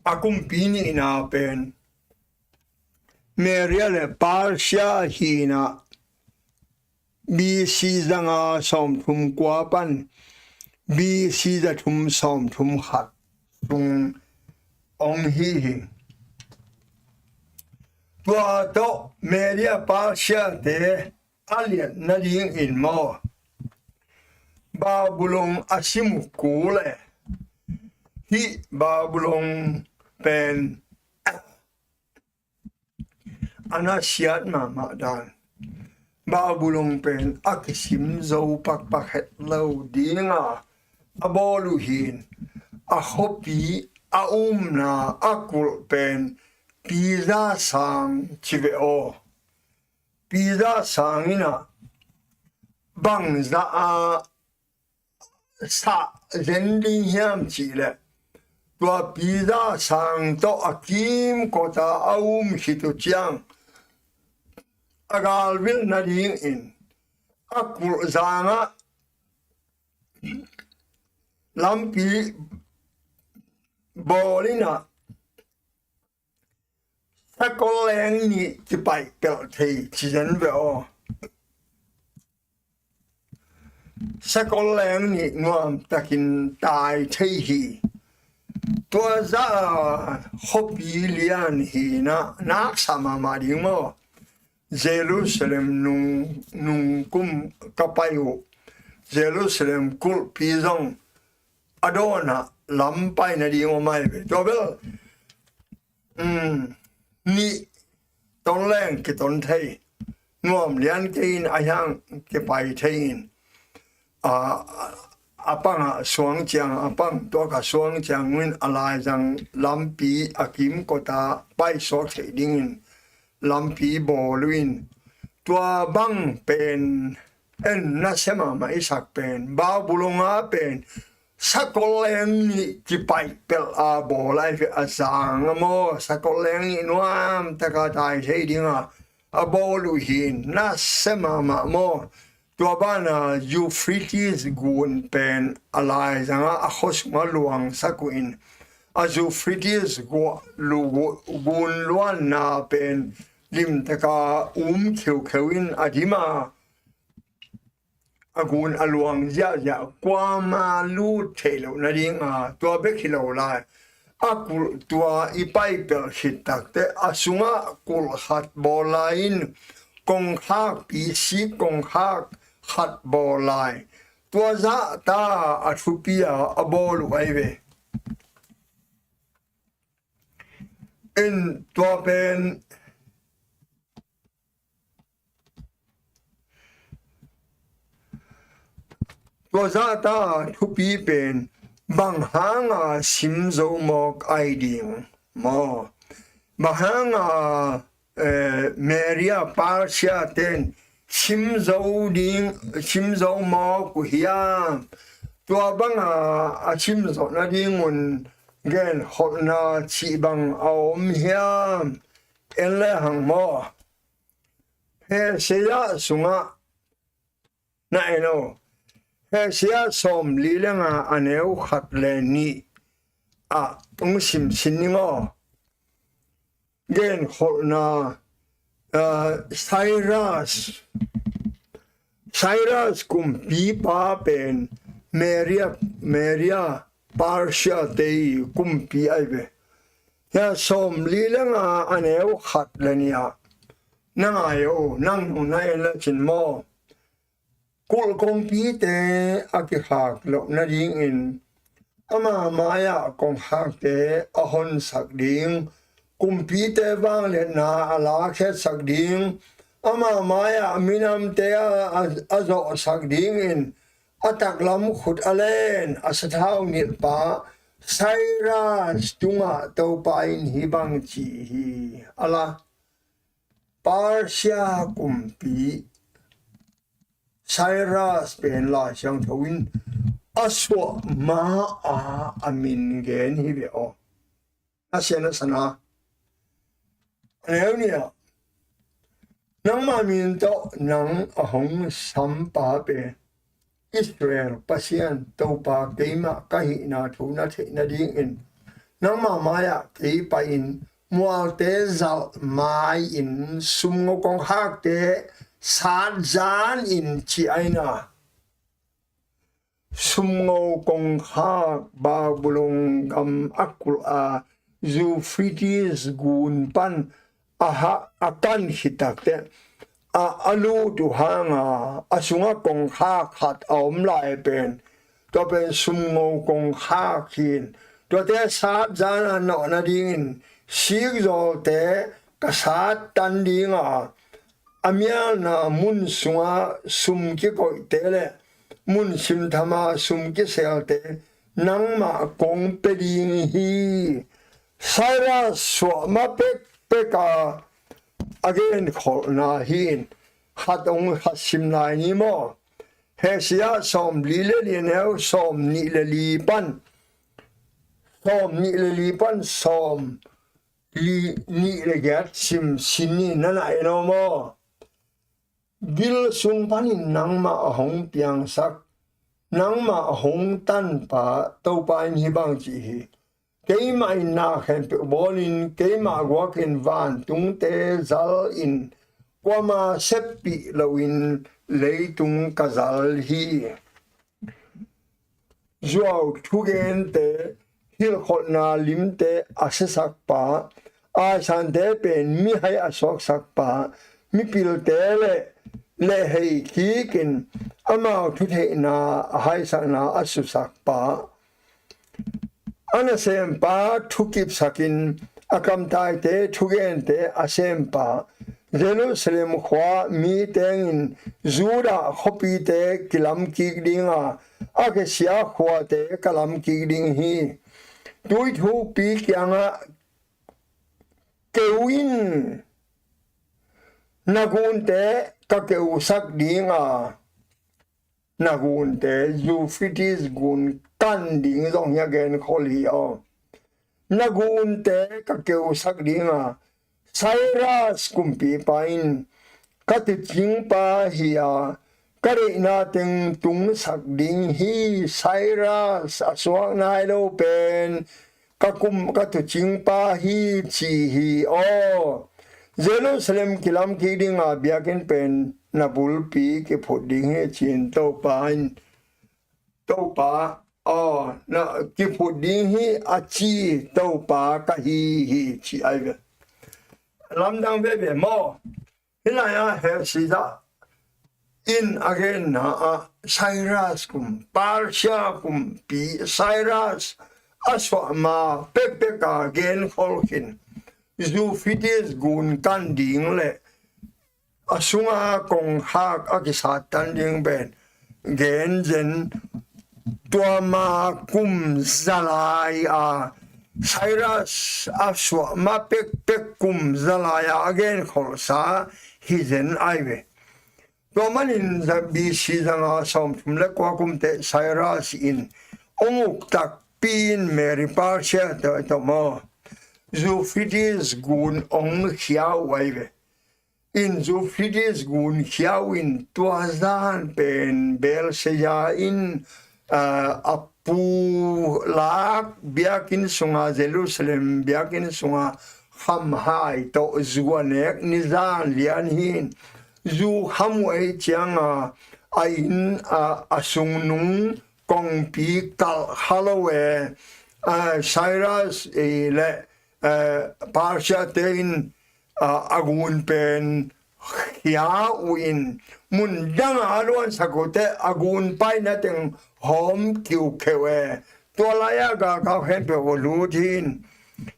a kumpi nihna pen Media le Persia hi-in ah B C zanga sawmthum kua pan B C zathum sawmthum khat sung hong hi hi. Tua tawh Media Persia te a liat nadingin maw, Babylon a simu kul e. Hih Babylon pen a na siat mahmah dan. Babylon pen a kisim zo pakpak het lo dinga a bawl uh hi-in, a khuapi, a umna, a kulh pen Pisa sang ci ve aw. Pisa sang in ah bangzah a sah zen ding hiam cih leh, tua Pisa sang tawh a kimkot a a um khit uh ciang, a galvil nadingin a kulh zangah lampi bawl in ah sakol leng nih kipaih pelh thei ci zen ve aw. Sakol leng nih nuamtakin tai thei hi. Tua zah a khuapi lian hi-in ah naksa mahmah ding maw. Jerusalem nung, nung kum ka pai uh, Jerusalem kulhpi zong a dawnah lam pai nading om ahi ve. Tua bel, um, nih ton leng kiton thei, nuam lian kei in a hiang kipai thei in, a, a pangah suang ciang, a pang tuakah suang ciang in a laizang lampi a kimkot a paisuak theih dingin lampi bawl uh in, tua bang pen en nasia mahmah i sak pen, Babylon a pen sakol leng nih kipaih pelh a bawl ahi ve, a zang a maw, sakol leng nih nuamtaka tai thei dinga a bawl uh hi-in, nasia mahmah maw. Tua bana Euphrates gun pen a laizangah a khuasungah luangsak uh in, a Euphrates gu-, lu-, gu-, gun luanna pen limtaka um kheukheu in a dim a, a gun a luang ziahziah, kuama lut theih loh nadinga, tua bek hi lo lai, a kulh tua i paipelh khit takteh a sungah kulh khat bawl lai in, kongkhak, P C kongkhak khat bawl lai. Tua zahta a thupi a a bawl uh ahi ve. En tua pen, tua zahta thupi pen bang hanga sim zo mawk ahi ding maw? Bang hanga, eh, Media Persia ten sim zo ding, sim zo mawk uh hiam? Tua banga a sim zawh nadingun genkholhna cih bang a om hiam? En lehang maw? Hosea sungah na en aw. Hosea sawmli le nga a neu khat le nih ah hong simsin ning aw. Genkholhna, ah, Cyrus, Cyrus kumpipa pen Media, Media Persia te kumpi ahi ve. Hia sawmli le nga a neu khat le nih ah, na ngai aw, nang nung na en le cin maw? Kulh kongpite a kikhak loh nadingin ama mai-ah kongkhakte a honsak ding, kumpite vangliatna a lakhiatsak ding, ama mai-ah minamte a, a, a zawhsak dingin a taklam khut a len a sathau nilhpa Cyrus tungah Topa in hih bang ci hi. A la, Persia kumpi Cyrus pen Lai Siangtho in a suah ma-a a min gen hi ve aw. A sian a sana. A neu nih ah, nangmah min tawh nang a hong sampa pen Israel Pasian Topa keimah ka hihna thu na theih nadingin nangma mai-ah kei pai-in mualte zalh mai-in sumngo kongkhakte sat zan in, ci ahi na. Sumngo kongkhak Babulon gam a kulh a, Euphrates gun pan a ha, a kan khit takteh a, a lut uh hanga, a sungah kongkhak khat a om lai pen, tua pen sumngo kongkhak hi in. Tuate sat zan a nawh nadingin sikzawlte ka sattan ding a, a mialna mun sungah sum kikoihte le mun simthama sum kiselte nangmah kong pia ding hi. Cyrus suahmah pekpek a, a genkholhna hi in. Khat ong khat sim lai ni maw. Hesia sawmli le li, neu sawmnih le li pan, sawmnih le li pan sawm li, nih le giat sim sin ni, na na en aw maw. Gil sung panin nangmah a hong piangsak, nangmah a hong tanpa Topa in hih bang ci hi. Keimah in na khempeuh bawlin, keimah guakin vantungte zalin, kuama seppih loin leitung ka zal hi. Zuau thugente, hilhkholhna limte a siasakpa, aisante pen mihai a suaksakpa, mipilte le lehhei kikin amau thutheihna a haisakna a susakpa, a nasempa thukipsakin a kamtaite thugente a sempa, Jerusalem khua mi tengin Judah khuapite kilamkik dinga, a kisia khuate ka lamkik ding hi. Tuithupi kiangah keu in, na gunte ka keusak dinga, na gunte, Euphrates gun kan ding zong hi a, genkhol hi aw. Na gunte ka keusak dinga, Cyrus kumpipa in ka tuucingpa hi a, ka deihna teng tungsak ding hi. Cyrus a suak nai lo pen ka kum, ka tuucingpa hi ci hi aw. Jerusalem kilamkik dinga, biakinn pen na bulpi kiphut ding hi, ci-in Topa in, Topa aw, na kiphut ding hi a ci Topa ka hi hi, ci ahi ve. Lamdang veve maw. Hih lai-ah Hesia in a genna ah Cyrus kum, Persia kumpi Cyrus a suahmah pekpek a genkhol khin, Euphrates gun kan ding le a sunga kongkhak a kisattan ding pen genzen, tua ma kum za lai-a, Cyrus a suahmah pekpek kum za lai-a a genkholhsa hi zen ahi ve. Tua manin B C zanga sawmthum le kua kum teh Cyrus in hong uk takpi in Media Persia tawh, tawh maw, Euphrates gun hong khia uh ahi ve. In Euphrates gun khia uh in, tua zan pen Belshazzar in, aa, a pulak biakinn sunga, Jerusalem biakinn sunga khamhai tawh zu a nek ni zan lian hi in, zu kham uh ahih cianga a inn, a, a sungnung kongpi kalh kha lo e. Aa, Cyrus, eh, le, aa, Persia te in a, a gun pen khia uh in, mun danga a luansak uh teh a gun paina teng hawm kiukheuh e. Tua lai-ah galkau khempeuh a lut hi in,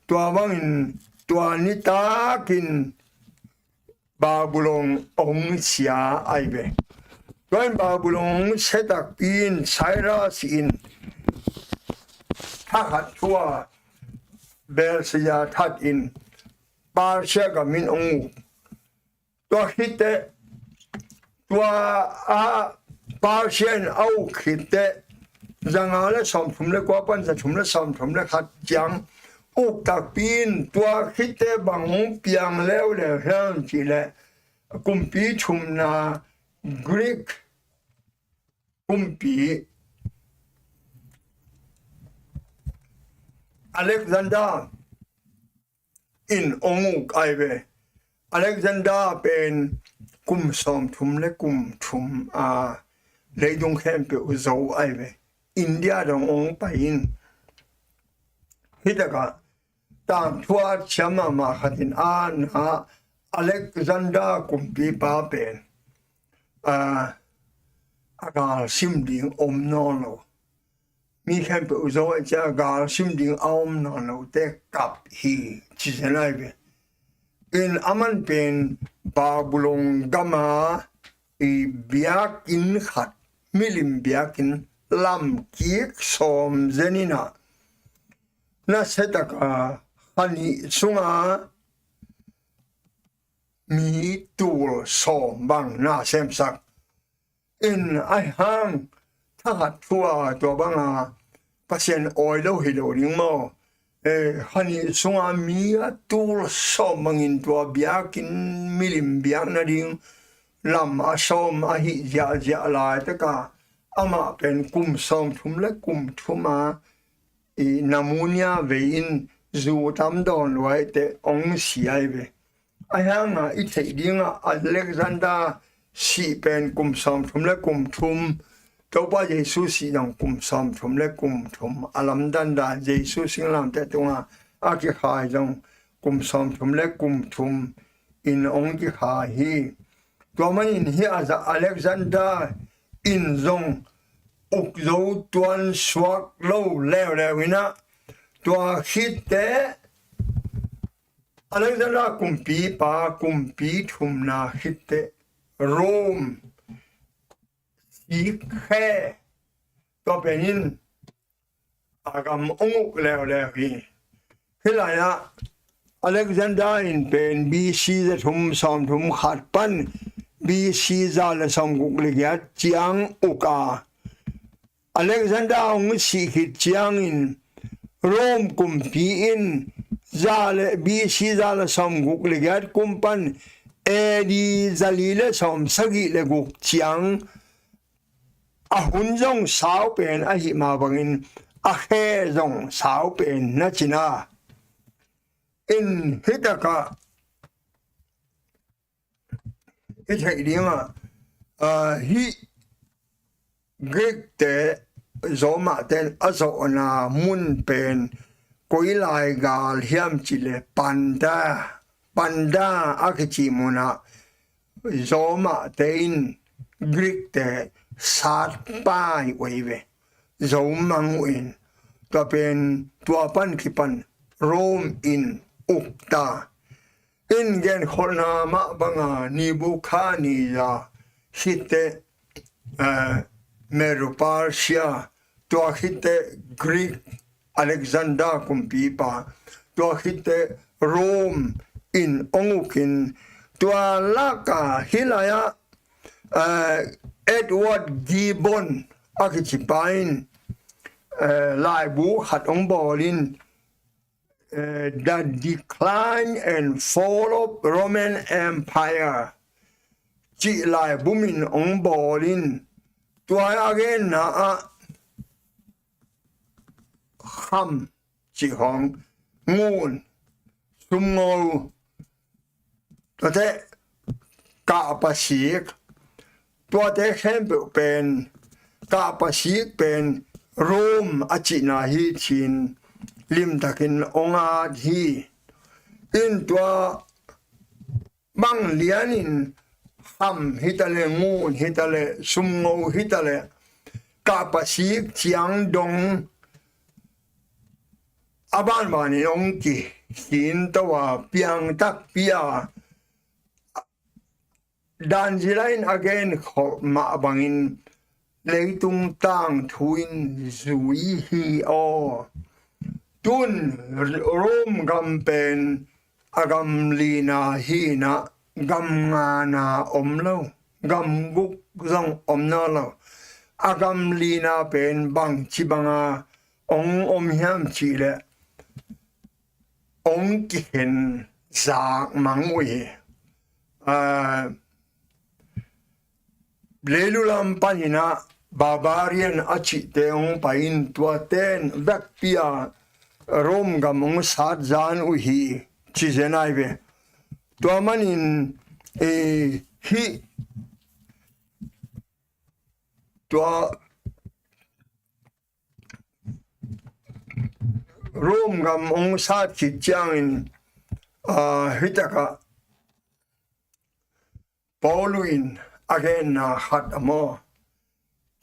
tua bangin tua nitakin Babylon hong sia ahi ve. Tua in Babylon hong sia takpi in Cyrus in thakhat thu-a Belshazzar that in Persia gam in hong uk. Tua khit teh, tua a Persia in a uk khit teh, zanga le sawmthum le kua pan zathum le sawmthum le khat ciang uk takpi in, tua khit teh bang hong piang leuleu hiam cih leh kumpi thumna Greek kumpi, Alexander in ong uk ai ve. Alexander pen kum sawmthum le kum thum a leitung khempeuh zo ai ve. India dong ong pai in. Hitakah tangthu a chia mahmah khat in a na Alexander kumpipa pen a, a gal sim ding om nawn lo. Mi khempeuh zo a cia gal sim ding a om nawn lote kap hi ci zen ai ve. In aman pen Babylon gama i biakinn khat, milim biakinn lam kik sawm zen in a, nasia taka kha nih sunga mi tul sawm bang na semsak. In ahi hang thakhat thu a tua banga Pasian awi lo hi lo ding maw? Eh, kha nih sunga mi a tul sawm bangin tua biakinn milim biak nading lam a sawm a hih ziahziah laitaka amah pen kum sawmthum le kum thum a i pneumonia vei in zu tam dawn luaite ong si ai ve. Ahi hanga i theih dinga Alexander sih pen kum sawmthum le kum thum, Topa Jesu sih zong kum sawmthum le kum thum, a lamdang dan Jesu singlamteh tunga a kikhai zong kum sawmthum le kum thum in ong kikhai hi. Tua manin hih a za Alexander in zong uk zo tuan suak lo leuleu in a, tua khitte Alexander kumpipa kumpi thumna khitte Rome sik khe, tua pen in a gam ong uk leuleu hi. Hih lai-ah Alexander in pen B C za thum sawmthum khat pan B C za le sawmguk le giat ciang uk a, Alexander hong sih khit ciangin Rome kumpi in za le B C za le sawmguk le giat kum pan A D za li le sawmsagih le guk ciang a hun zong sau pen ahih mah bangin a khe zong sau pen na cina. In hitakah i theih dingah, ah, hih Greek te Roma ten a zawhna mun pen koi lai gal hiam cih leh Panda, Panda a kici munah Roma te in Greek te sat pai uh hi ve. Zo mang uh in tua pen tua pan kipan Rome in uk ta. In genkholhna mah banga Nebuchadnezzar khitte, eh, Medo-Persia, tua khitte Greek Alexander kumpipa, tua khitte Rome in ong ukin, tua laka hih lai-ah, eh, Edward Gibbon a kicipa in, eh, laibu khat ong bawlin, eh, The Decline and Fall of Roman Empire cih laibu min ong bawlin, tua a genna ah kham cih hong ngun, sumngo, tuate kahpasik, tuate khempeuh pen kahpasik pen Rome a cihna hi cin limtakin ong at hi. In tua bang lianin kham hitaleh, ngun hitaleh, sumngo hitaleh, kahpasik ciang dong a banbanin ong kikhin to a, piang takpi a, dan zila in a genkholh mah bangin leitung tangthu in zui hi aw. Tun Rome gam pen a gam lina hi-in ah gam ngana om lo, gam guk zong om nawn lo. A gam lina pen bangci banga ong om hiam cihleh ong kikhen zak mang uh hi. Ah, leilu lam panin ah barbarian a cihte ong pai in, tuaten vekpi a Rome gam hong sat zan uh hi, ci zen ai ve. Tua manin, eh, hih tua Rome gam hong sat khit ciangin, ah, hih takah Paul in a genna khat a maw,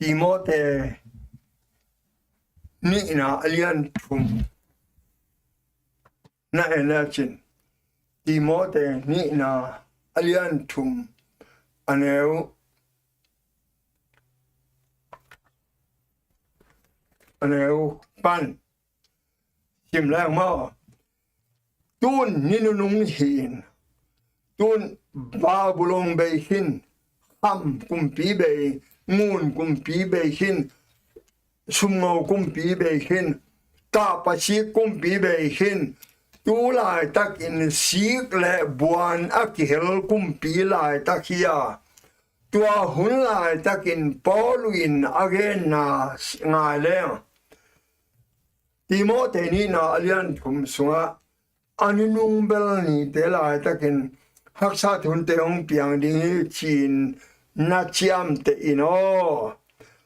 Timote nihna a lian thum na en lecin, Timote nihna a lian thum a neu, a neu pan sim leng maw. Tun ni nunung hi in, tun Babulon bei khin, kham kumpi bei, ngun kumpi bei khin, sumngo kumpi bei khin, kahpasik kumpi bei khin, tu laitakin sik le buan a kihel kumpi laitak hi a, tua hun laitakin Paul in a genna ngai leng, Timote nihna a lian thum sungah a nunung bel nite laitakin haksa thunte hong piang ding hi ci-in na ciamteh in aw.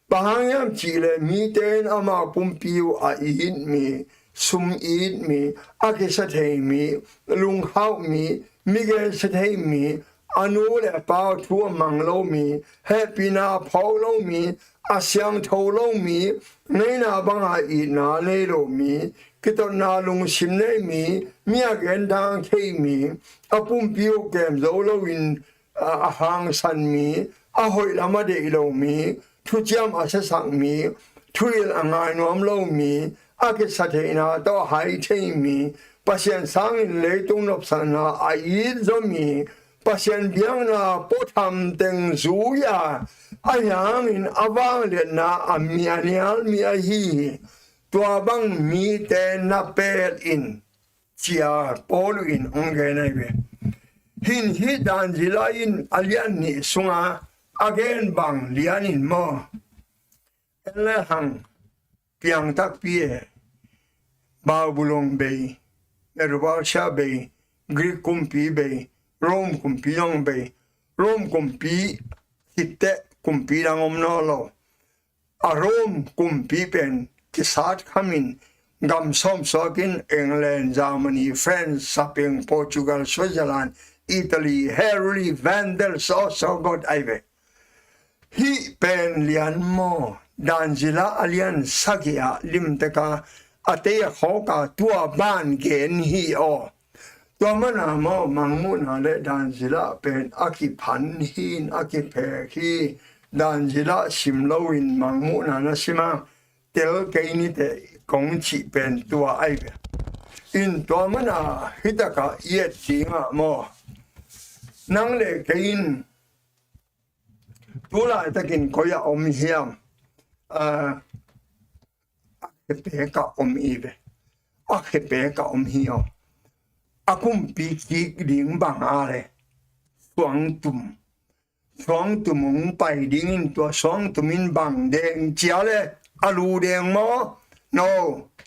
Bang hang hiam cihleh mite in ama pumpi uh a it mi, sum it mi, a kisa thei mi, lungkhauh mi, mi gensia thei mi, a nu le a pa thu a mang lo mi, hehpihna a pho lo mi, a siangtho lo mi, ngeina banga itna nei lo mi, kitotna lungsim nei mi, mi a gen dang thei mi, a pumpi uh kem zo loin, a, a hangsan mi, a hoih lam a deih lo mi, thuciam a siasak mi, thuhilh a ngai nuam lo mi, a kisa theihna tawh a hai thei mi, Pasian sangin leitung nopsakna a it zaw mi, Pasian biakna pua tham teng zui a, ahi hangin a vangliatna a mi a nial mi ahi hi. Tua bang mite na pel in, ci-a Paul in hong gen ahi ve. Hih hi dan zila in a lian nih sunga a gen bang lian in maw, en le hang piang takpi e. Babulon bei, Medo-Persia bei, Greek kumpi bei, Rome kumpi zong bei, Rome kumpi khit teh kumpi dang om nawn lo. A Rome kumpi pen kisat khamin gam sawm suakin England, Germany, France, Spain, Portugal, Switzerland, Italy, Heruli, Vandals, Ostrogoths ahi ve. Hih pen lian maw, dan zila a lian sagih ah limteka a tei a khawka tua ban gen hi aw. Tua mana maw, Mangmuhna le dan zila pen a kiphan hi in a kiphek hi. Dan zila sim loin Mangmuhna na sim a, tel kei niteh kong cih pen tua ahi ve. In tua mana hih takah i et dingah maw, nang le kei in tu laitakin koi ah om hiam? A, a khepek ah om hi ve. A khepek ah om hi aw. A kumpi kik ding bang a le, suangtum. Suangtum hong pai dingin tua suangtum in bang deng ci a le, a lu deng maw? No.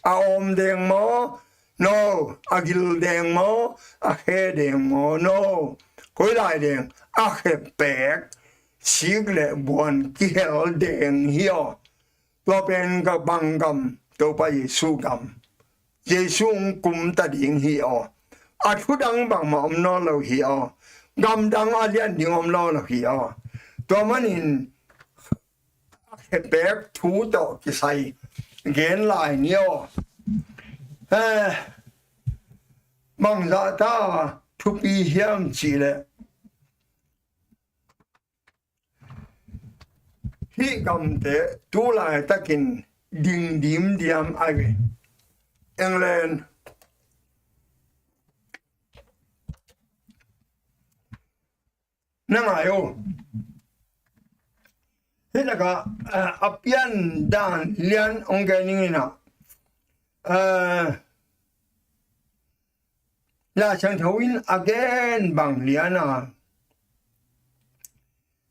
A awm deng maw? No. A gil deng maw? A khe deng maw? No. Koi lai deng? A khepek, sik le buan kihel deng hi aw. Tua pen ka bang gam, Topa Jesu gam. Jesu hong kum ta ding hi aw. A thu dang bangmah om nawn lo hi aw. Gam dang a lian ding om nawn lo hi aw. Tua manin a khepek thu tawh kisai gen lai ni aw. Eh, bangzah ta thupi hiam cihleh, hih gamte tu laitakin ding dimdiam ahi ve. England na ngai uh. Hih takah, eh, a pian dan lian hong gen ning in ah, eh, Lai Siangtho in a gen bang lian a,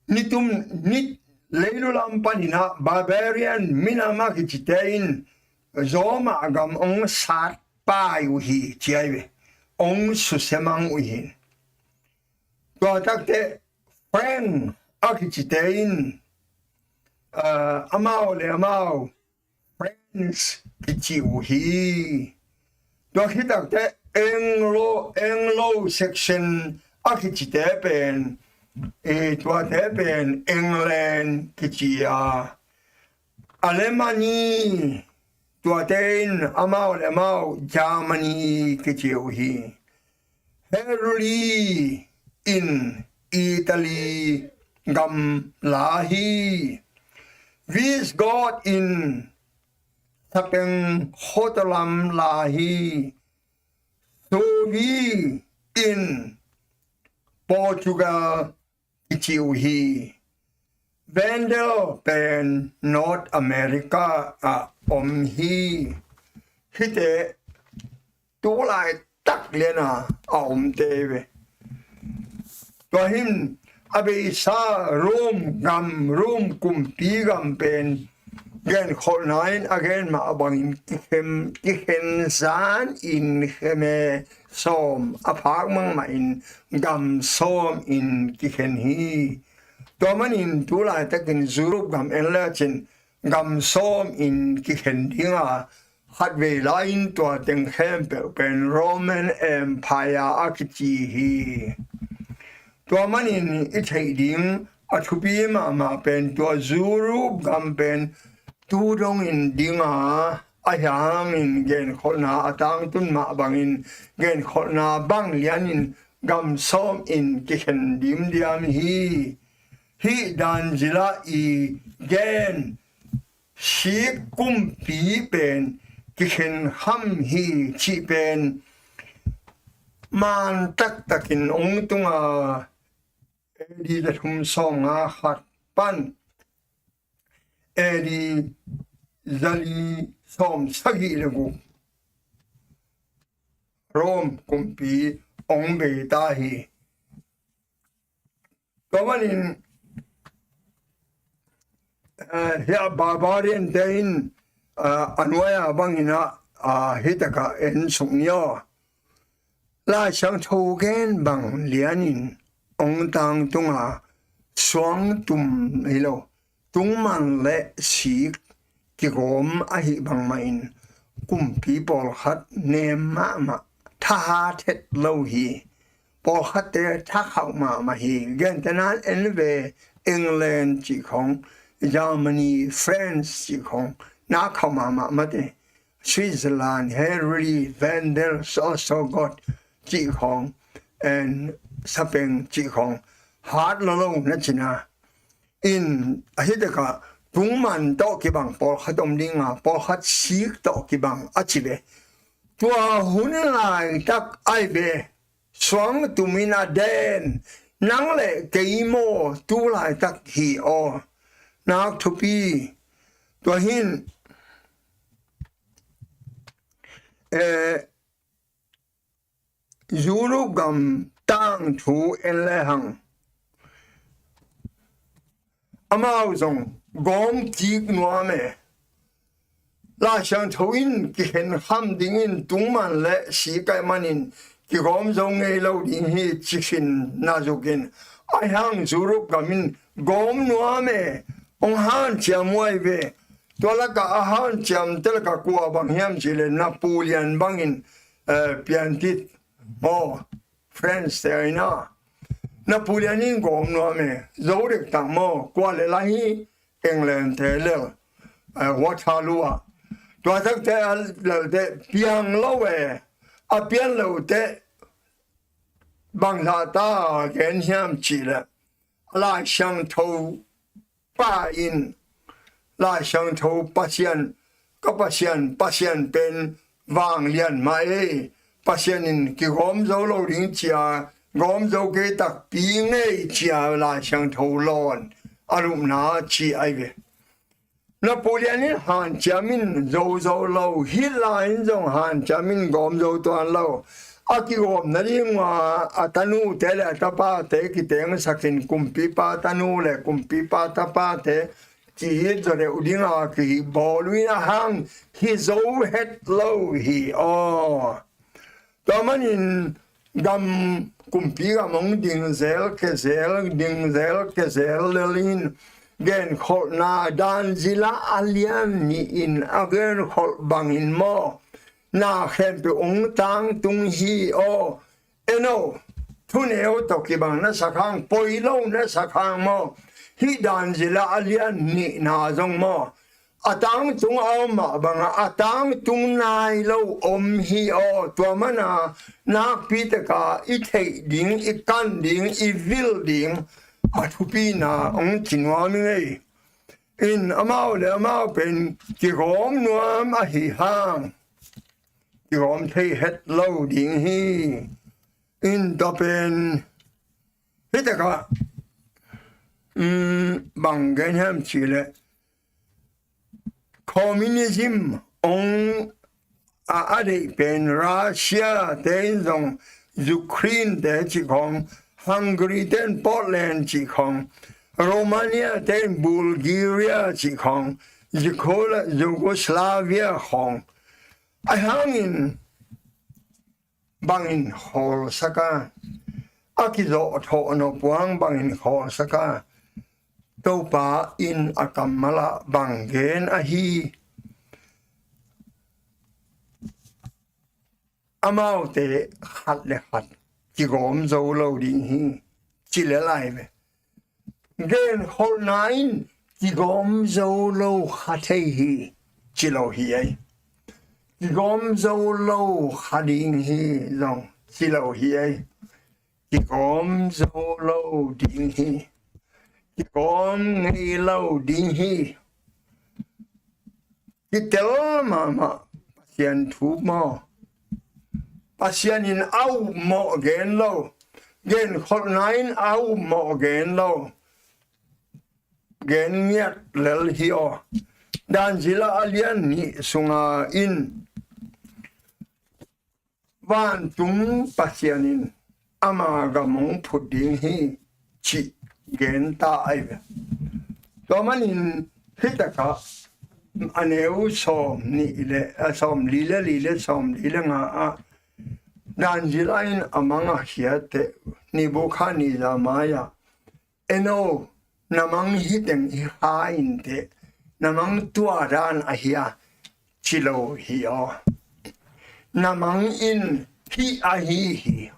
nitum, ni leilu lam panin ah barbarian minam a kicite in Roma gam hong sat pai uh hi, ci ahi ve. Hong susia mang uh hi. Tua takte Frank a kicite in, ah, amau le amau French kici uh hi. Tua khit takte Anglo, Anglo Saxon a kicite pen, eh, tuate pen England kici a, Alemani, tuate in amau le amau Germany kici uh hi. Heruli in Italy gam la hi. Visigoth in Spain khualam la hi. Suevi in Portugal kici uh hi. Vandal pen North America ah om hi. Hihte tu laitak liana a omte ve. Tua hi in a beisa Rome gam, Rome kumpi gam pen genkholhna in a gen mah bangin kikhen, kikhen zan in khem e, sawm a phak mahmah in gam sawm in kikhen hi. Tua manin tu laitakin Europe gam en lecin gam sawm in kikhen ding a, khatvei lai-in tua teng khempeuh pen Roman Empire a kici hi. Tua manin i theih ding a thupi mahmah pen tua Europe gam pen tu dongin ding a, ahi hangin genkholhna a tangtun mah bangin genkholhna bang lianin gam sawm in kikhen dimdiam hi. Hih dan zila i gen sik kumpi pen kikhen kham hi cih pen man taktakin hong tung a, A D za thum sawm nga khat pan A D za li sawm sagih le guk Rome kumpi hong bei ta hi. Tua manin, eh, hih a barbarian te in, ah, a nuai a bangin ah, ah, hih takah en suk ni aw. Lai Siangtho gen bang lianin hong tangtung a, suangtum hi lo, tungman le sik kigawm ahih bangmah in kumpi pawlkhat nem mahmah, thahat het lo hi. Pawlkhatte thakhauh mahmah hi. Gentehna in en ve, England cih khawng, Germany, France cih khawng na khauh mahmah mate. Switzerland, Hungary, Vandal, Ostrogoth cih khawng, and Spain cih khawng hat lo lo na cina. In a hih takah tungman tawh kibang pawlkhat om ding a, pawlkhat sik tawh kibang a ci ve. Tua hun laitak ai ve, suangtum in a den, nang le kei maw tu laitak hi aw. Nak thupi. Tua hi in, eh, Europe gam tangthu en lehang amau zong gawm kik nuam e. Lai Siangtho in kikhen kham dingin tungman le sik ahih manin kigawm zo ngei lo ding hi ci khin na zukin, ahi hang Europe gam in gawm nuam e, hong hanciam uh ai ve. Tua lakah a hanciamte lakah kua bang hiam cih leh Napoleon bangin, eh, piantit maw, France te ahi na. Napoleon in gawm nuam e, zo dektak maw, kua le la hi, England te lel, eh, Waterloo ah. Tua takte a lelte piang lo e, a pian lote bang hlah ta gen hiam cih leh, Lai Siangtho pa in, Lai Siangtho Pasian, ka Pasian, Pasian pen vanglian mah ei, Pasian in kigawm zo lo ding ci a, gawm zo kei takpi ngei ci a Lai Siangtho lawn a lupna ci ai ve. Napoleon in hanciam in zo zo lo, Hitler in zong hanciam in gawm zo tuan lo. A kigawm nading uh a, a tanute le a tapate kitengsak in, kumpipa tanu le kumpipa tapate ci-it zaw deuh dinga kihih bawl uh in, a hang hi zo het lo hi aw. Tua manin gam, kumpi gam hong ding zel kei zel, ding zel kei zel lel in, genkholhna Dan zila a lian nih in a genkholh bangin maw, na khempeuh hong tangtung hi aw. En aw, thuneu tawh kibang na sak hang, poi lo na sak hang maw, hih Dan zila a lian nihna zong maw, a tangtung a om mah banga a tangtung nai lo om hi aw. Tua mana nakpi taka i theih ding, i kan ding, i vil ding a thupina hong ci nuam ing ei. In amau le amau pen kigawm nuam ahi hang, kigawm thei het lo ding hi. In tua pen hih takah, um, bang gen hiam cih leh, communism hong a, a deih pen Russia te in zong Ukraine te cih khawng, Hungary te in Poland cih khawng, Romania te in Bulgaria cih khawng, Yugo-, Yugoslavia khawng, a hangin bangin khawlsak a, a kizawh thawh nop uh hang bangin khawlsak a, Topa in a kammal ah bang gen ahi, amaute khat le khat kigawm zo lo ding hi, ci le lai ve. Genkholhna in kigawm zo lo kha thei hi, ci lo hi ei. Kigawm zo lo kha ding hi zong ci lo hi ei. Kigawm zo lo ding hi. Kigawm ngei lo ding hi. Kitel mahmah Pasian thu maw? Pasian in a upmawh gen lo, genkholhna in a upmawh gen lo, gen ngiat lel hi aw. Dan zila a lian nih sunga in vantung Pasian in ama gam hong phut ding hi, cih gen ta ahi ve. Tua manin hih takah a neu sawm nih le, a sawm li le li le sawm li le nga ah Dan zila in a mang a khiatteh Nebukhadnezzar mai-ah, en aw, na mang hih teng hi kha inteh, na mang tua dan ahi a, ci lo hi aw. Na mang in hih ahi hi.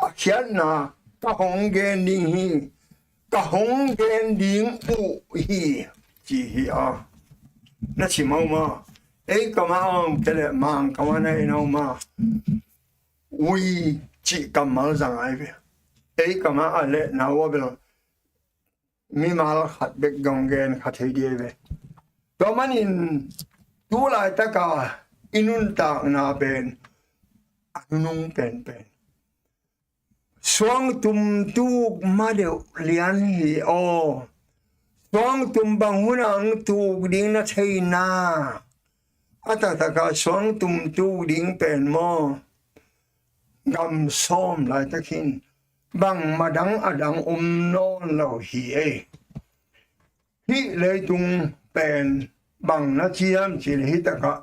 A khiatna ka hong gen ding hi, ka hong gen ding uh hi, ci hi aw. Na ci mau ma, ei kamah a om kei leh Mang kamah na en aw ma. Ui cih kammal zang ai ve. Ei kamah a leh na ua bel mimal khat bek dong gen kha thei dih ai ve. Tua manin tu laitaka i nuntakna pen a nunung penpen suangtum tuk ma deuh lian hi aw. Suangtum bang hunah ang tuk ding na theina a taktaka suangtum tuk ding pen maw? Gam sawm laitak hin bangmah dang a dang om nawn lo hi ei. Hih leitung pen bang na ci hiam cih leh hih takah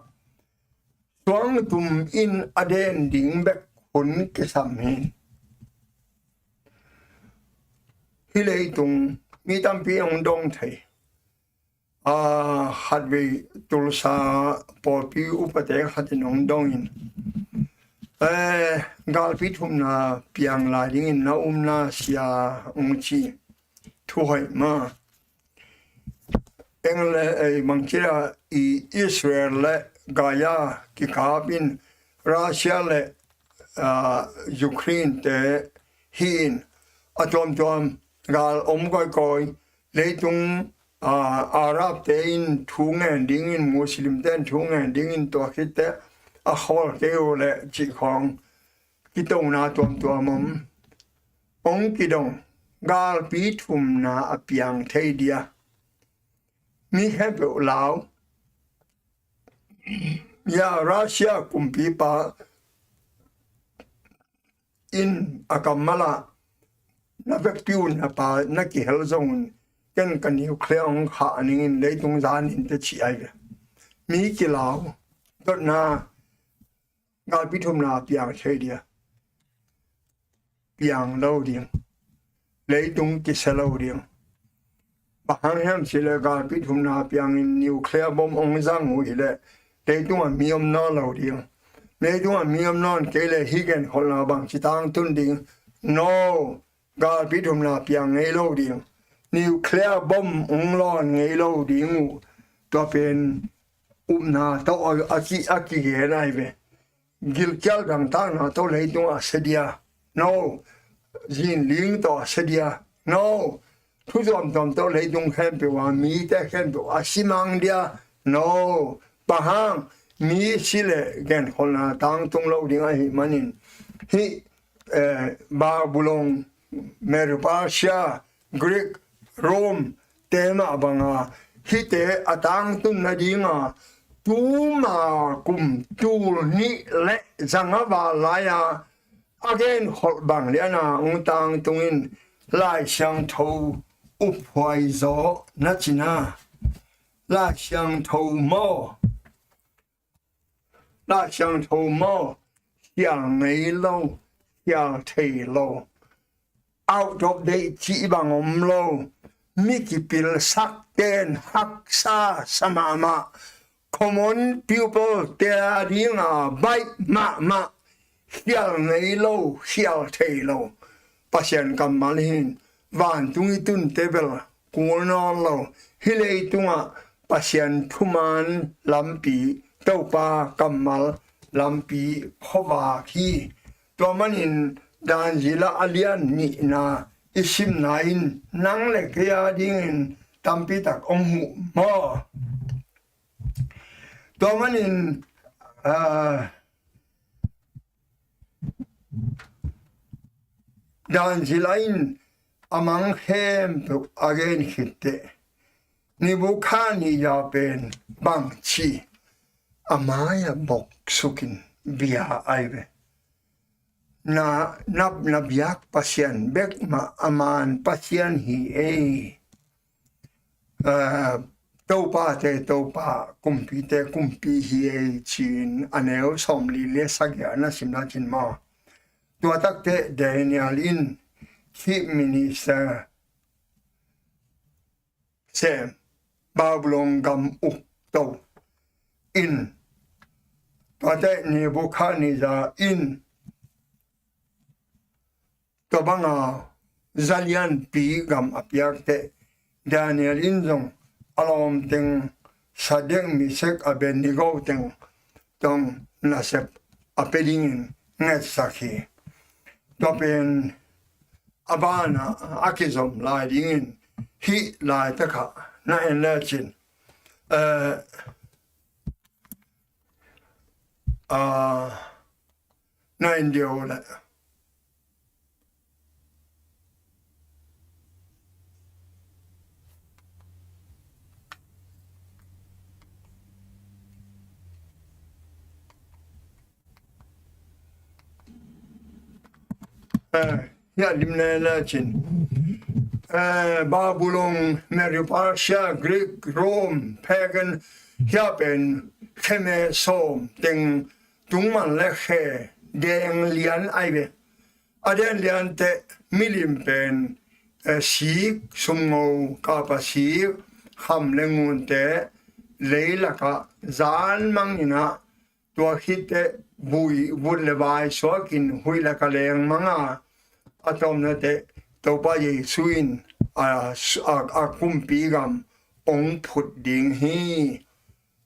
suangtum in a den ding bek hun kisam hi. Hih leitung mi tampi hong dong thei. A, khatvei Tulsa pawlpi upate khat in hong dongin, eh, galpi thumna piang lai dingin na umna sia hong ci. Thuhoih ma. England, eh, bangci a i Israel le Gaza kikap in Russia le, ah, Ukraine te hi in a tuamtuam gal om kawikawi, leitung, ah, Arab te in thu ngen dingin, Muslim te in thu ngen dingin, tua khitteh a khawl kei uh leh cih khawng kitona tuamtuam om. Hong kidong, galpi thumna a piang thei dia. Mi khempeuh lau. Ya, Russia kumpipa in a kammal ah na vekpi un a pa na kihel zong un, ken ka nuclear hong khah ningin leitung zanin te ci ai ve. Mi kilau dotna galpi thumna piang thei dia, piang lo ding, leitung kisia lo ding. Bang hang hiam cih leh galpi thumna piangin nuclear bomb hong zang uh hi leh leitung ah mi om nawn lo ding. Leitung ah mi om nawn kei leh hih genkholhna bang ci tangtun ding? No, galpi thumna piang ngei lo ding. Nuclear bomb hong lawn ngei lo ding uh. Tua pen upna tawh a, a ki, a kigen ai ve. Gilkial dangtakna tawh leitung ah sia dia? No. Zinling tawh a sia dia? No. Thu tuamtuam tawh leitung khempeuh ah mite khempeuh a si mang dia? No. Bang hang? Mi si leh genkholhna tangtung lo ding ahih manin hih, eh, Babylon, Medo-Persia, Greek, Rome te mah banga hihte a tangtun nadinga tuma kum tul nih le zanga val lai-a a genkholh bang liana hong tangtungin Lai Siangtho uphuai zaw na cina. Lai Siangtho maw? Lai Siangtho maw? Khial ngei lo, khial thei lo, out of date cih bang om lo, mi kipilsak ten haksa sa mahmah, common people te a dinga baih mahmah, khial ngei lo, khial thei lo Pasian kammal hin vantung i tunte bel kul nawn lo. Hih leitungah Pasian thuman lampi, Topa kammal lampi khuavak hi. Tua manin Daniela a lian nihna i simna in nang le kei a dingin tampitak om huh maw? Tua manin, ah, Daniela in a mang khempeuh a gen khitteh Nebukhadnezzar pen bangci a mai-ah boksukin bia ai ve. Na, na, na biak Pasian bek mah a man Pasian hi ei. Aa, Topate Topa, kumpite kumpi hi ei ci-in a neu sawmli le sagih na simna cin maw? Tua takte Daniel in chief minister sem, Babylon gam ukto in, tuate Nebukhadnezzar in tua banga zalianpi gam a piakteh Daniel in zong a lawmteng Sadrak, Mesak, Abednego teng tawh nasep a pia dingin ngetsak hi. Tua pen a banah a kizom lai dingin hih laitakah na en lecin, eh, ah, na en dih uh leh. Eh, hia lim le le cin. Eh, Babylon, Medo-Persia, Greek, Rome, pagan, hia pen kheme sawm teng tungman le khe deng lian ai ve. A deng liante milim pen, eh, sik, sumngo, kapa sik, kham le ngunte leilakah zan mangin ah, tua khitteh vui, vut le vai suakin huih le ka leng manga, a tawpna teh Topa Jesu in a, a, a kumpi gam ong phut ding hi.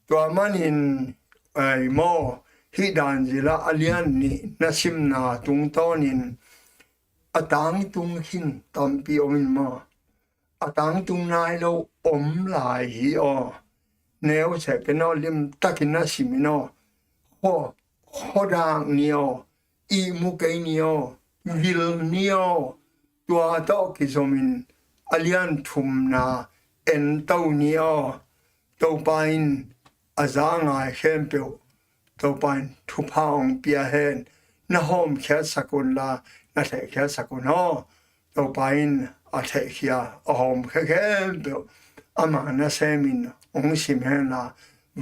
Tua manin, ai maw, hih Daniela a lian nih na simna tungtawnin a tangtung khin tampi om in maw? A tangtung nai lo om lai hi aw. Neu seh pen aw, limtakin na sim in aw. Khuadak ni aw, ihmu kei ni aw, vil ni aw. Tua tawh kizomin a lian thumna ento ni aw. Topa in a za ngai khempeuh Topa in thupha hong pia hen. Na hawmkhiatsak un la, na theihkhiatsak un aw. Topa in a theihkhia a hawmkhia khempeuh ama nasemin hong sim henla,